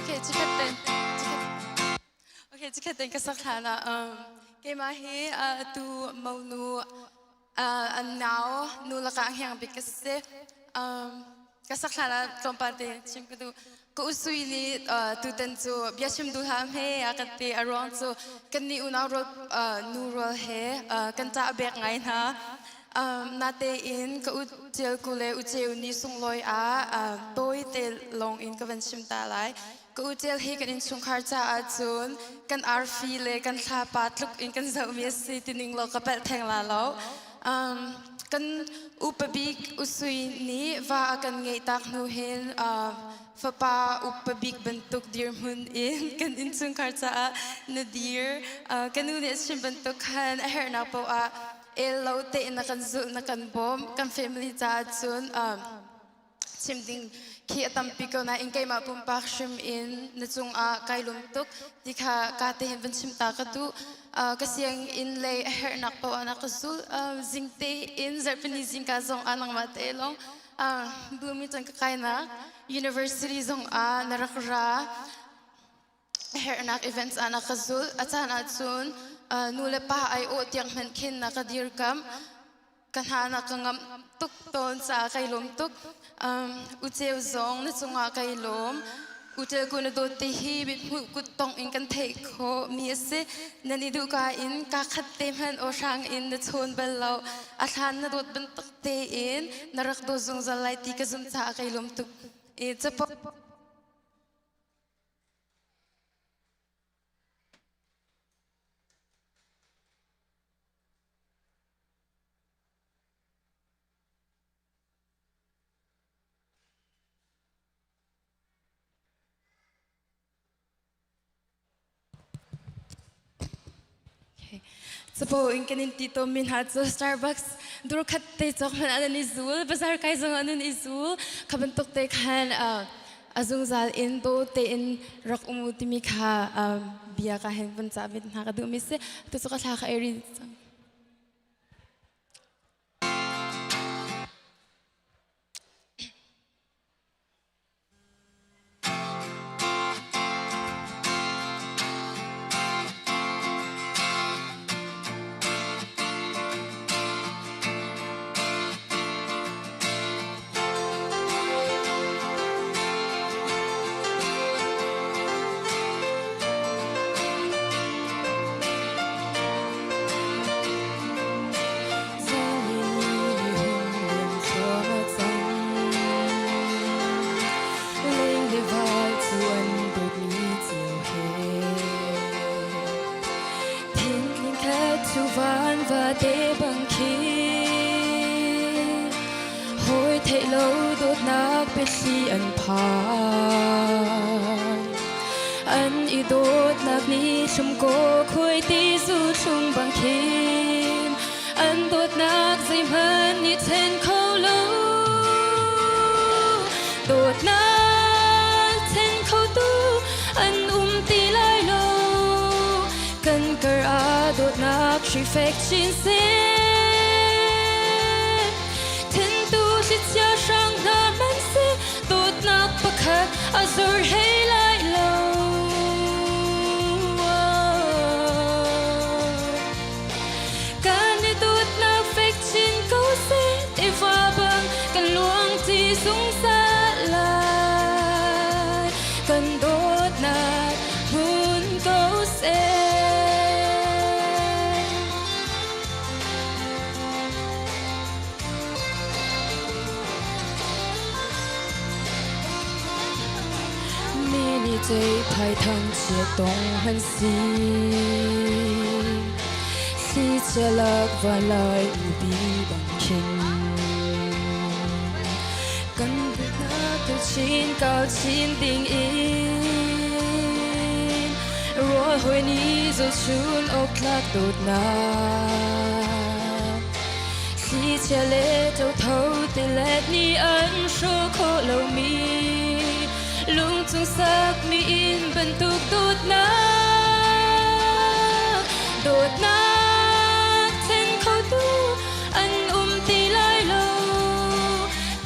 Okay, chikhat ten. Okay, chikhat ten ka sak hlan ah um, keimah hi uh, atu monu an nau nu lakah heng bik ka si. Um, ka sak hlan ah tlawmpal te chim ka duh. Ka usui nih tutan cu bia chim duh hlah hme a kan ti a ruang cu kan nih unau rual nu rual he kan ca a bek ngai hna. Um, natein ka u cel ku le u ceu ni sunglawi ah tawi te lawng in ka van chim ta lai. Ka u Tial hi kan innchungkhar caah cun kan arfi le kan thlapa tluk in kan zohmi a si ti ning law ka palh theng la lo. Um, kan upa bik Usui nih va a kan ngeih tak hnu hin uh, fapa upa bik bantuk dirhmun in kan innchungkhar caah na dir. Uh, ka nu nih a chim bantuk khan a herhnak paoh ah el lo tein na kan zulh na kan bawmh. Kan family caah cun um, chim ding khi a tampi ko nain keimah pumpak hrim in na cungah kai lung tuk ti kha ka te hin van chim ta ka duh. Ka sianginn lei a herhnak paoh ah na ka zul. Zingte in zarhpini zingka zong ah nangmah te lawng Bloomington ka kainak university zong ah na rak ra. Herhnak events ah na ka zul. A caan ahcun nu le pa ai awh tiang hmanh khin na ka dirkamh. Ka hna na ka ngamh tuk tawn caah kai lawm tuk. Uceu zong na cungah kai lawm. Uceu ku na dawt ti hi mithmuh kut tong in kan theih khawh mi a si. Nan i duh ka in ka khat te hmanh aw hrang in na chawn bal lo. A hlan na dawt bantuk tein na rak dawt zungzal lai ti ka zumh caah kai lawm tuk. I capo Capo in kan in ti tawnmi hna cu Starbucks dur khat te cawk hmanh ah nan i zul, bazar kai zong ah nan i zul. Kha bantuk te khan a zungzal in daw tein rak um u timi kha bia ka hen vun ca vet hna ka duhmi si. Tu cu ka thla kha eri cang. An phan an i dawtnak nih thlum ko khuai ti zu thlum bang khin an dawtnak zeihmanh nih then kho lo dawtnak then kho tu an um ti lai lo kan kar ah dawtnak hri fek chin seh Thentu thlichia hrang hna hmanhseh dawtnak pakhat a zor hei lai lo. Kan i dawtnak fek chin ko seh, tiva bang kan luang ti zungzal lai. Kan dawtnak hmun ko seh. Mi nih ceihphai thangchiat tong han si. Thlichia lak vanlai upi bang khin. Kan hna tu chin kau chin ding in. Ruah hoi ni zohchun awk tlak dawtnak. Thlichia le ṭotho tilet nih an hrawh khawh lomi lungchung sakmi inn bantuk dawtnak dawtnak then khotu an um ti lai lo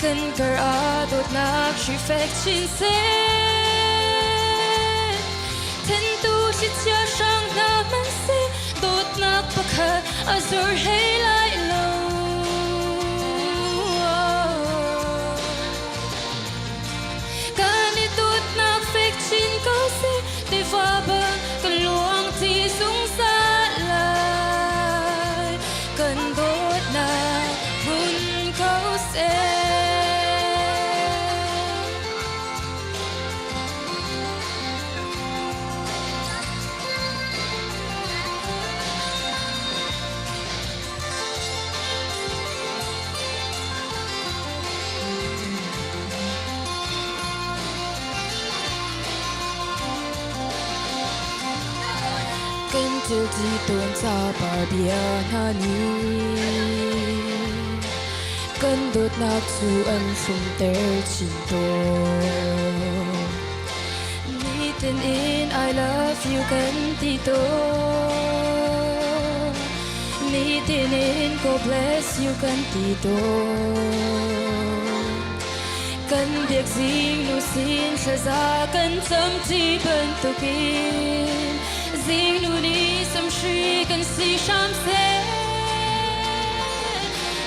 kan kar ah dawtnak hri fek chin seh Thentu thlichia hrang hna hmanhseh dawtnak pakhat a zur hei lai lo. Kan i dawtnak fek chin ko seh, tiva bang kan luang ti zungzal lai. Kan dawtnak hmun ko seh. Kan thilti tawn capar bia hna nih kan dawtnak cu an hlumter chin tawn. Nitin in I love you kan ti tawn. Nitin in God bless you kan ti tawn. Kan biak zingnu sin thlaza kan cam ti bantukin zingnu nih samhri kan si hram seh.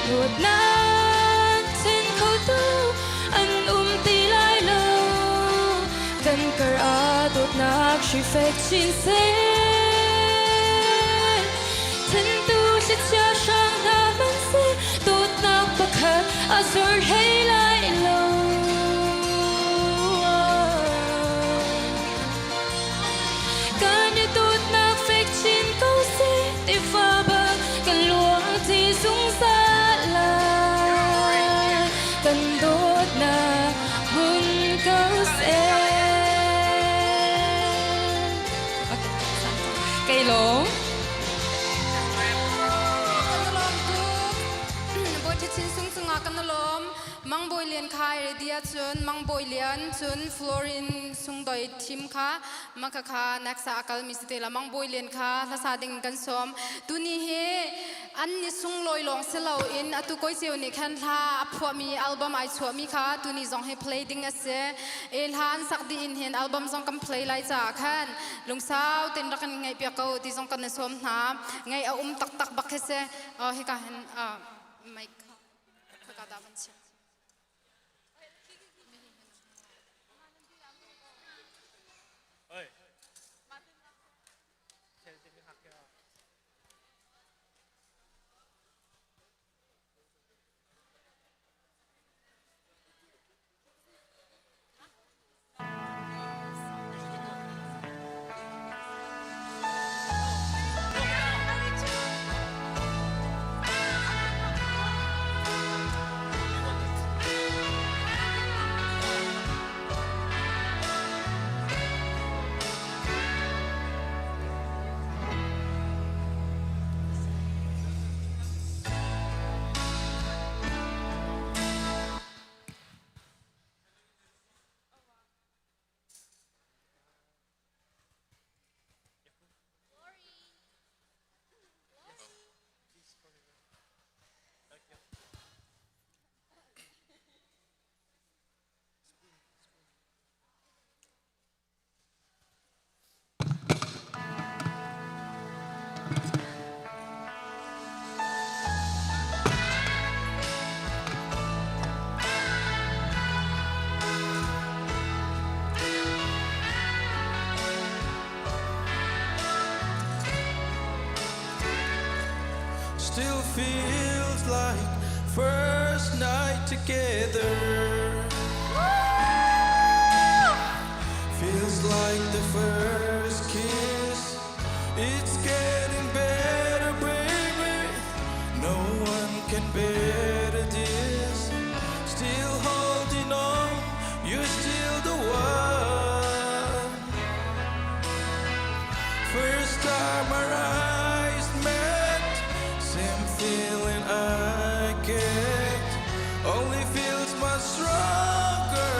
Dawtnak then khotu an um ti lai lo. Kan kar ah dawtnak hri fek chin seh. Thentu thlichia hrang hna hmanhseh dawtnak pakhat a zor hlei lai lo. Kan i dawtnak fek chin ko seh tiva bang kan luang ti zungzal lai. Kan dawtnak hmun ko seh. Okay, Kei lawm. Kan lawm tuk. Bawi Ṭhachin sung cungah kan lawm. Mang Bawi Lian kha ai ready ahcun Mang Bawi Lian cun Florin Sungdoi thim kha maka kha next ah a kalmi si te la Mang Bawi Lian kha hlasa ding kan sawm. Tuni hi an ni sunglawi lawng si loin atu koi ceu nih khan hla a phuahmi album ai chuahmi kha tuni zong hi play ding a si. E hla an sak dih in hin album zong kan play lai caah khan lungsau tein rak kan ngaih piak ko ti zong kan i sawm hna. Ngaih a um taktak bak khi si. Hika hin mic kha khaka dah van chiah. Still feels like first night together. Feels like the first kiss. It's getting better, baby. No one can better this. Still holding on, you're still the one. First time our eyes met, same feeling I get. Only feels much stronger.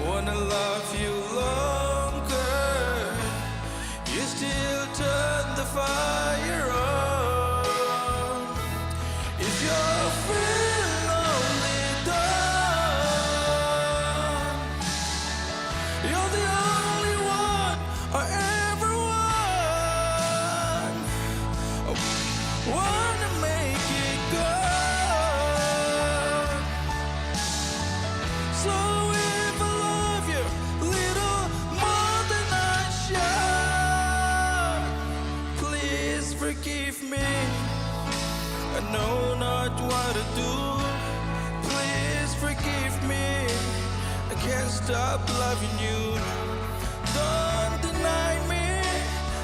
Wanna love you longer. You still turn the fire on. If you're feeling lonely, done. You're the only one I ever want. Wanna make it good. So if I love you little more than I should, please forgive me. I know not what to do. Please forgive me. I can't stop loving you. Don't deny me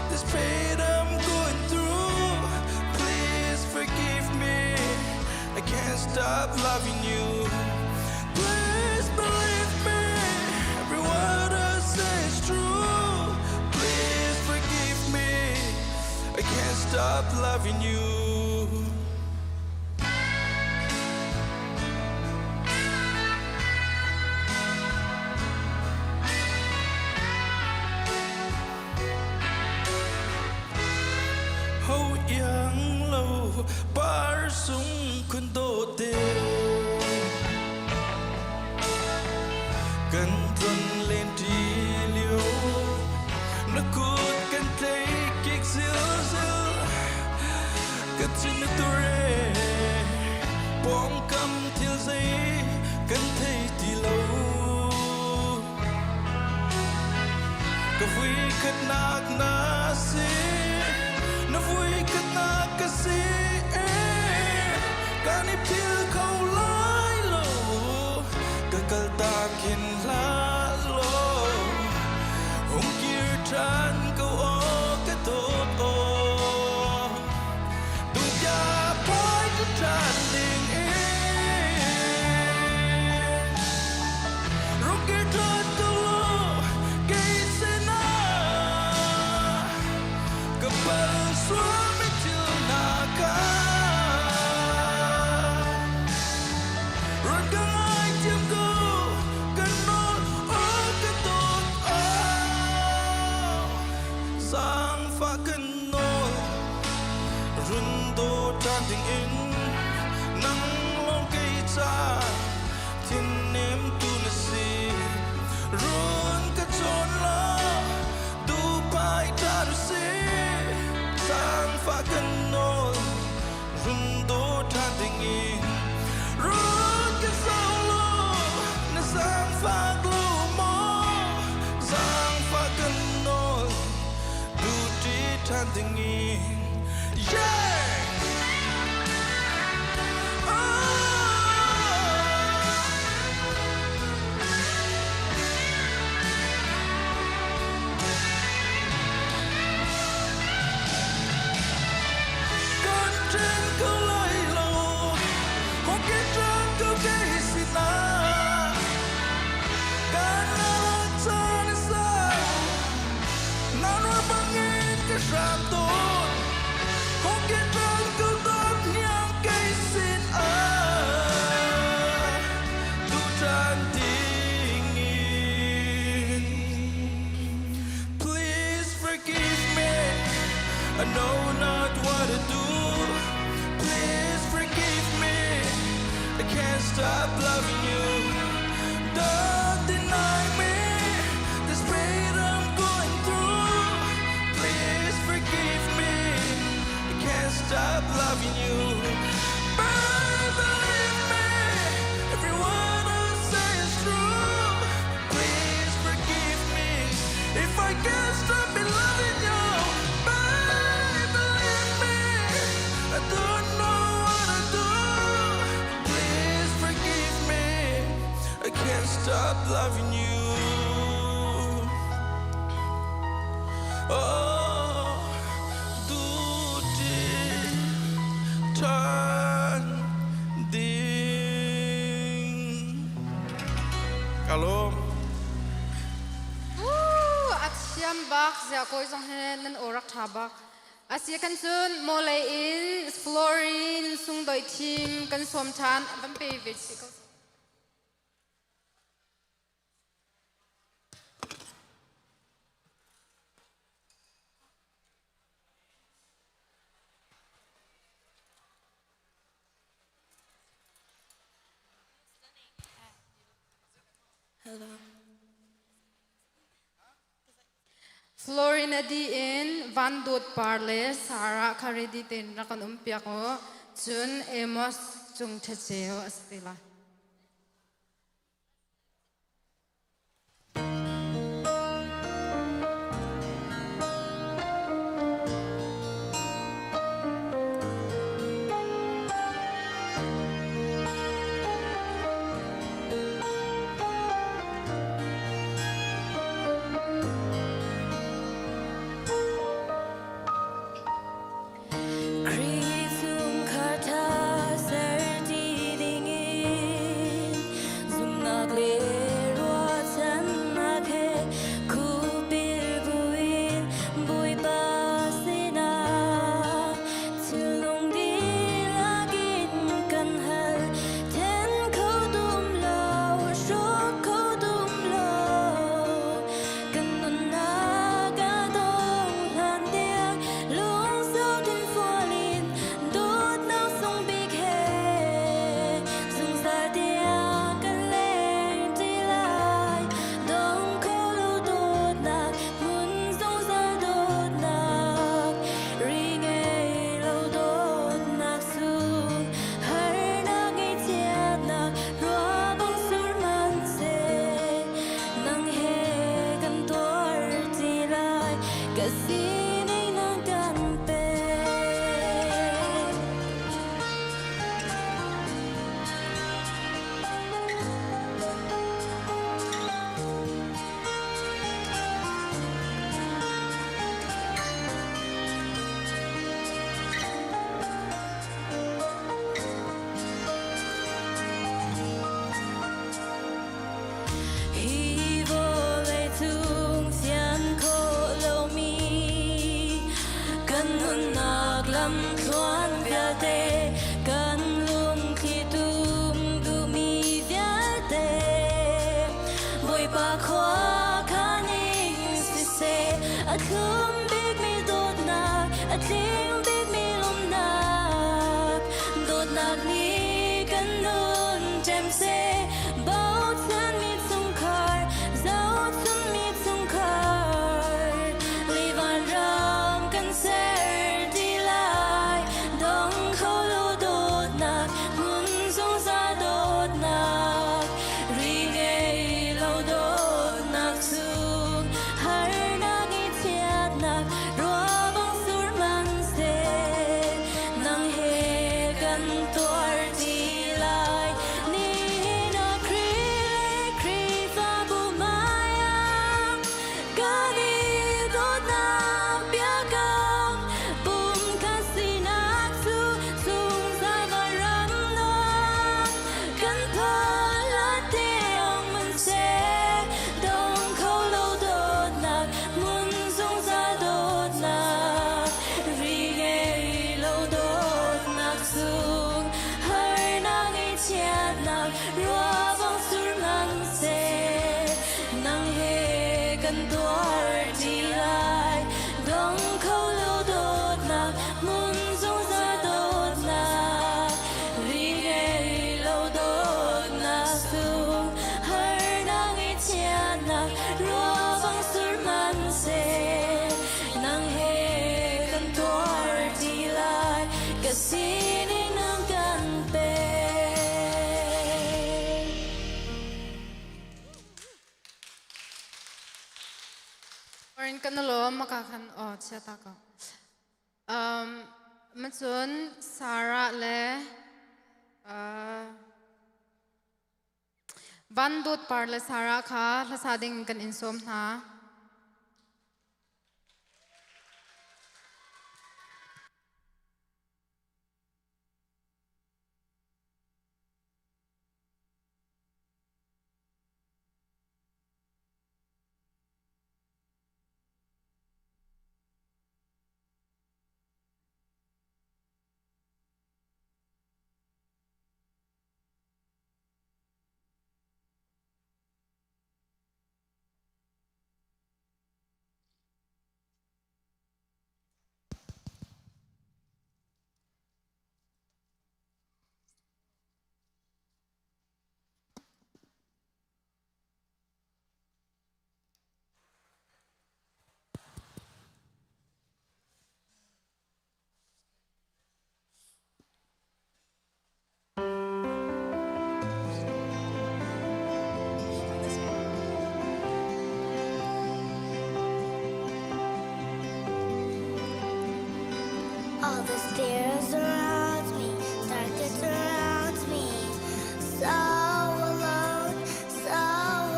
this pain I'm going through. Please forgive me. I can't stop loving you. Please believe me. Every word I say is true. Please forgive me. stop loving you. Ho iang lo par sung kun do te kan tlon len ti liu na kut kan tlei kik zil zil ka chin ture pong kam thil zei kan thei ti lo Ka vui khatnak na si na vui khatnak ka si kan i phil kho lai lo ka kal tak hin hlah law hung kir ṭhan ko aw ka dawt aw Dungya phai ka ṭhan ding in Rung kir ṭhan ko law kei sinah ka pal sualmi thil hna kha Run ka ngaithiam ko ka nawl aw ka dawt aw Zaangfah kan nawl run daw ṭhan ding in nang lawng kei ca thinnem tu na si run ka chawn law dupai ṭha tu si zaangfah kan nawl run daw ṭhan ding in run ka zoh law na zaangfak lo maw zaangfah kan nawl duty ṭhan ding in yeah Kan ṭhen ko lai lo, hoki ṭan ko kei sinah. Kan caan a sau, na nuar bangin ka hram tawn. Hoki ṭan ko dawt hniang kei sinah. Tutan dingin. Please forgive me. I know not what to do. Please forgive me. I can't stop loving you. Don't deny me this pain I'm going through. Please forgive me. I can't stop loving you. But believe me, every word I say is true. Please forgive me if I can't stop loving you. Babe, believe me, I don't know what to do. Please forgive me, I can't stop loving you. Oh, duty ṭhan ding. Ka lawm. Woo! A thiam bak zia kawi zong he nan aw rak ṭha bak. Asi kan cun mawlei in Florin sungdoi thim kan sawm ṭhan van pe ve chih ko. Hello. Florina di in Van Dawt Par le Sarah kha ready tein rak kan um piak u. Cun Amos Cung Ṭha Ceu a si te lai. Khrih chungkhar ṭha ser ti dingin. Ka sining na kan pek. Hi vawlei cung fian khawh lomi kan nunnak lamthluan vialte kan lungthli tum duhmi vialte Bawipa khua khan in siseh a thlum bikmi dawtnak a tling bikmi lawmhnak dawtnak nih kan nun ṭem seh bochanmi chungkhar zohchunmi chungkhar livan ram kan ser ti lai dong kho lo dawtnak hmun zungzal dawtnak ri ngei lo dawtnak chung harnak i chiatnak ruabang sur hmanhseh nang he kan tuar ti lai nihin ah Khrih le Khrihfabu hmaiah kan i dawtnak biakam pumkhat sinak cu zungzal vanram nuam kan phala tiang hmanhseh dong kho lo dawtnak hmun zungzal dawtnak ri ngei lo dawtnak chung harnak ngaihchiatnak ruabang sur hmanhseh nang he kan tuar ti lai dong kho lo dawtnak hmun zungzal dawtnak ri ngei lo dawtnak chung harnak ngaihchiatnak ruabang sur hmanhseh nang he kan tuar ti lai ka sining nang kan pek. Orin kan lawm maka khan oh chia ta ko. Um macun Sarah le uh, Van Dawt Par le Sarah kha hlasa ding kan in sawm hna. All the fear surrounds me, darkness surrounds me. So alone, so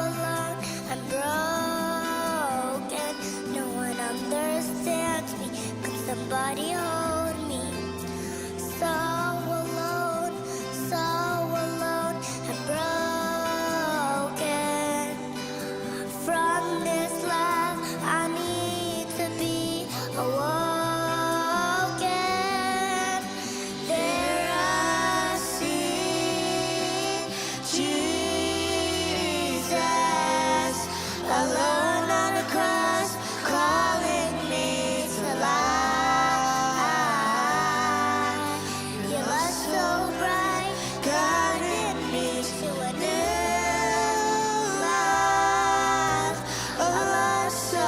alone, I'm broken. No one understands me. Could somebody hold me? So alone, so alone, I'm broken. From this love, I need to be awoken. There I see Jesus alone on the cross, calling me to life. Your love so bright, guiding me to a new life, a love so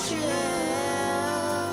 true.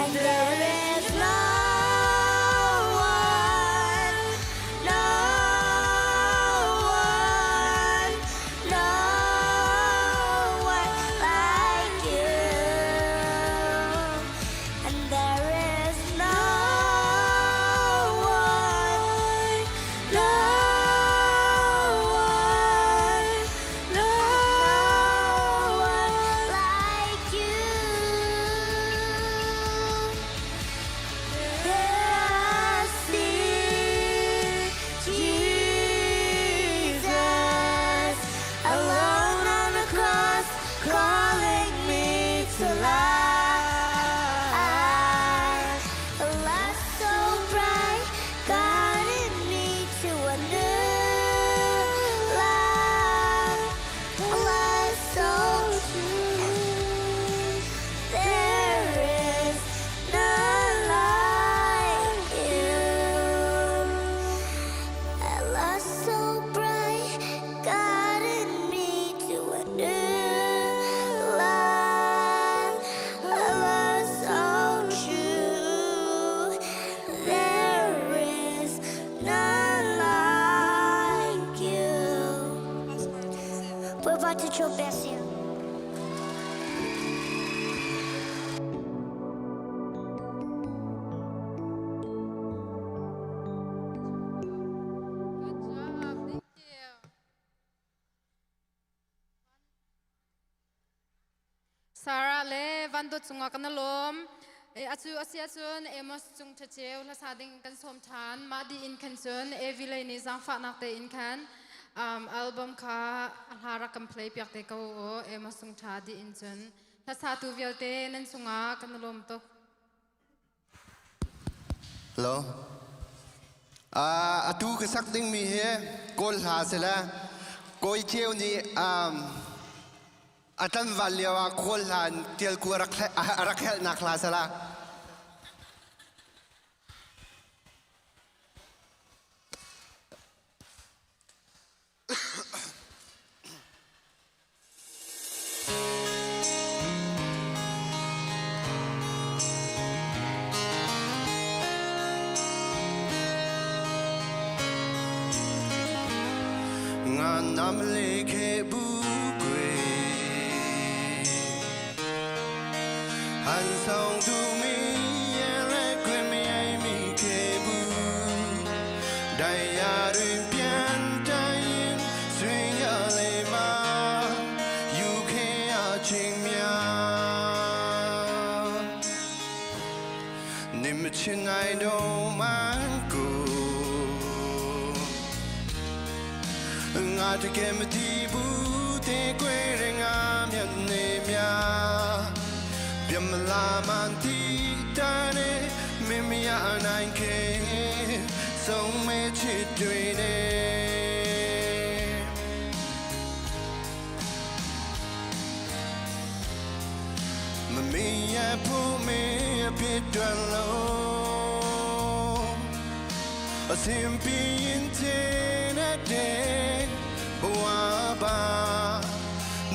And there is no one, no one, no one like you. And there is no one, no one, no one like you. There I see Jesus alone on the cross, calling me to life. A light so bright, guiding me to a new life. A light so true. There is none like you. A light so bright, guiding me to a new life. A love so true. There is none like you. We're about to show Bessie. Sarah le Van Dawt cungah kan i lawm. E, acu asi ahcun Amos Cung Ṭha Ceu hlasa ding kan sawm ṭhan. Mah dih in khan cun Evi lei nih zaangfahnak tein khan um, album kha a hla rak kan play piak te ko u. Amos Cung Ṭha dih in cun hlasatu vialte nan cungah kan i lawm tuk. Hello. Uh, atu ka sak dingmi hi Kawl hla si le Kawi Ceu nih um, a tlanval lio ah Kawl hla in tialku a rak helhnak hla si la. ငါနာမလေးခဲ့ဘူးကွယ်ဟန်ဆောင်သူမင်းရဲ့လက်ခွင့်မရိုက်မိခဲ့ဘူးတရားတွင်ပြန်တိုင်းဆွေရလေမှာယူခဲ့ရခြင်းများနေမချင်နိုင်တော့မှကိုငါတကယ်မတည်ဘူးတဲ့ကွယ်ရင်ငါမျက်နေများပြမလာမှန်တီတန်နေမင်းမရနိုင်ခဲ့ဆုံးမဲ့ချစ်တွေနဲ့မမီရဖို့မင်းအဖြစ်တွန်လို့အစင်ပြင်းတဲ့ဘဝပါ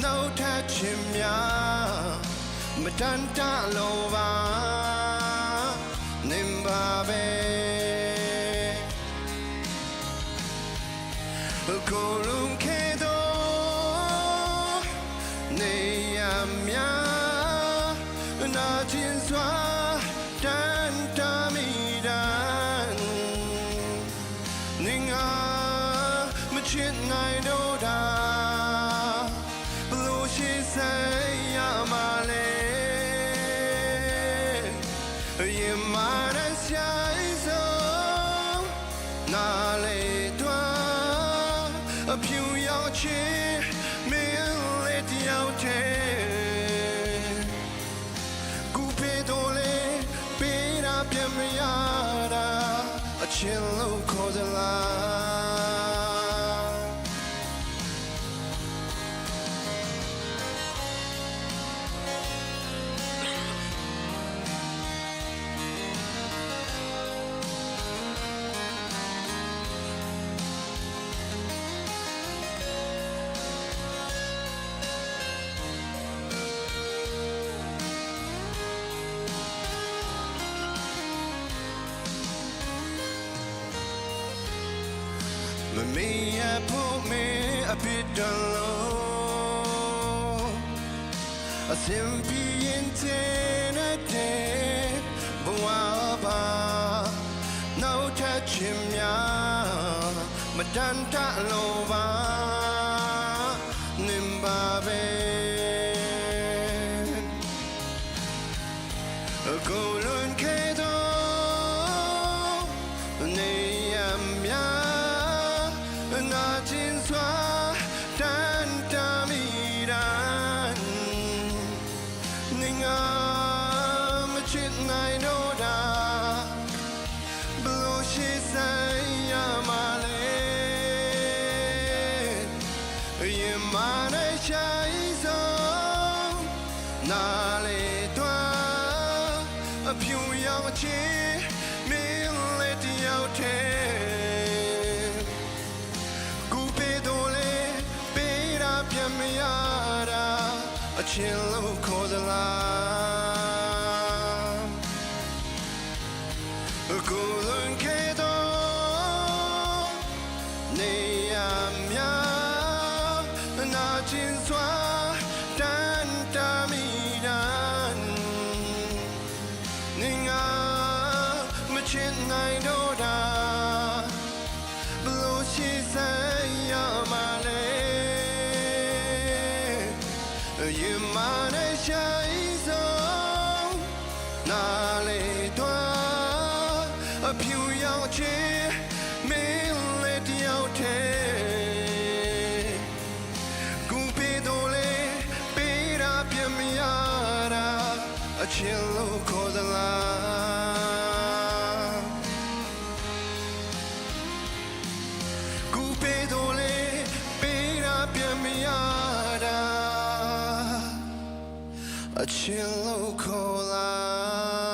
နောက်ထပ်ချင်များမတန်တလို့ပါနေပါပဲကိုရုံခဲ့တော့နေရများနာကျင်စွာတန်တမီတန်နေငါမချစ်နိုင်တော့တာဘလို့ရှိဆိုင်ရမှာလဲရင်မာတဲ့ဆိုင်ဆုံးနာလေတော့အဖြူရောက်ချင်မင်းလေးတယောက်တည်းကူပေတော့လေပေးတာပြန်မရတာအချင်းလို့ခေါ်သလား မေရဖို့မေအဖြစ်တော်လို့အစင်ပြင်းတဲ့တဲ့ဘဝပါနောက်ထပ်ချင်များမတန်တလို့ပါနင်ပါပဲကိုလွန်ခဲ့တော့နေရများနာကျင်စွာတန်တမီရန်နေငါမချစ်နိုင်တော့တာဘလို့ရှိဆိုင်ရမှာလဲရင်မနဲ့ချိုင်ဆုံးနာလေတော့အဖြူရောင်ချီမင်းလေးတယောက်တည်းကူပေတော့လေပေးတာပြန်မရတာအချင်းလို့ခေါ်သလားကိုလွန်ခဲ့တော့နေရများနာကျင်စွာတန်တမီတန်နေငါမချစ်နိုင်တော့တာဘလို့ရှိဆိုင်ရမှာလဲရင်မနဲ့ရှိုင်ဆုံးနာလေတော့အဖြူရောင်ချီမင်းလေးတယောက်တည်းကူပေတော့လေပေးတာပြန်မရတာအချင်းလို့ခေါ်သလားကူပေတော့လေပေးတာပြန်မရတာအချင်းလို့ခေါ်လား။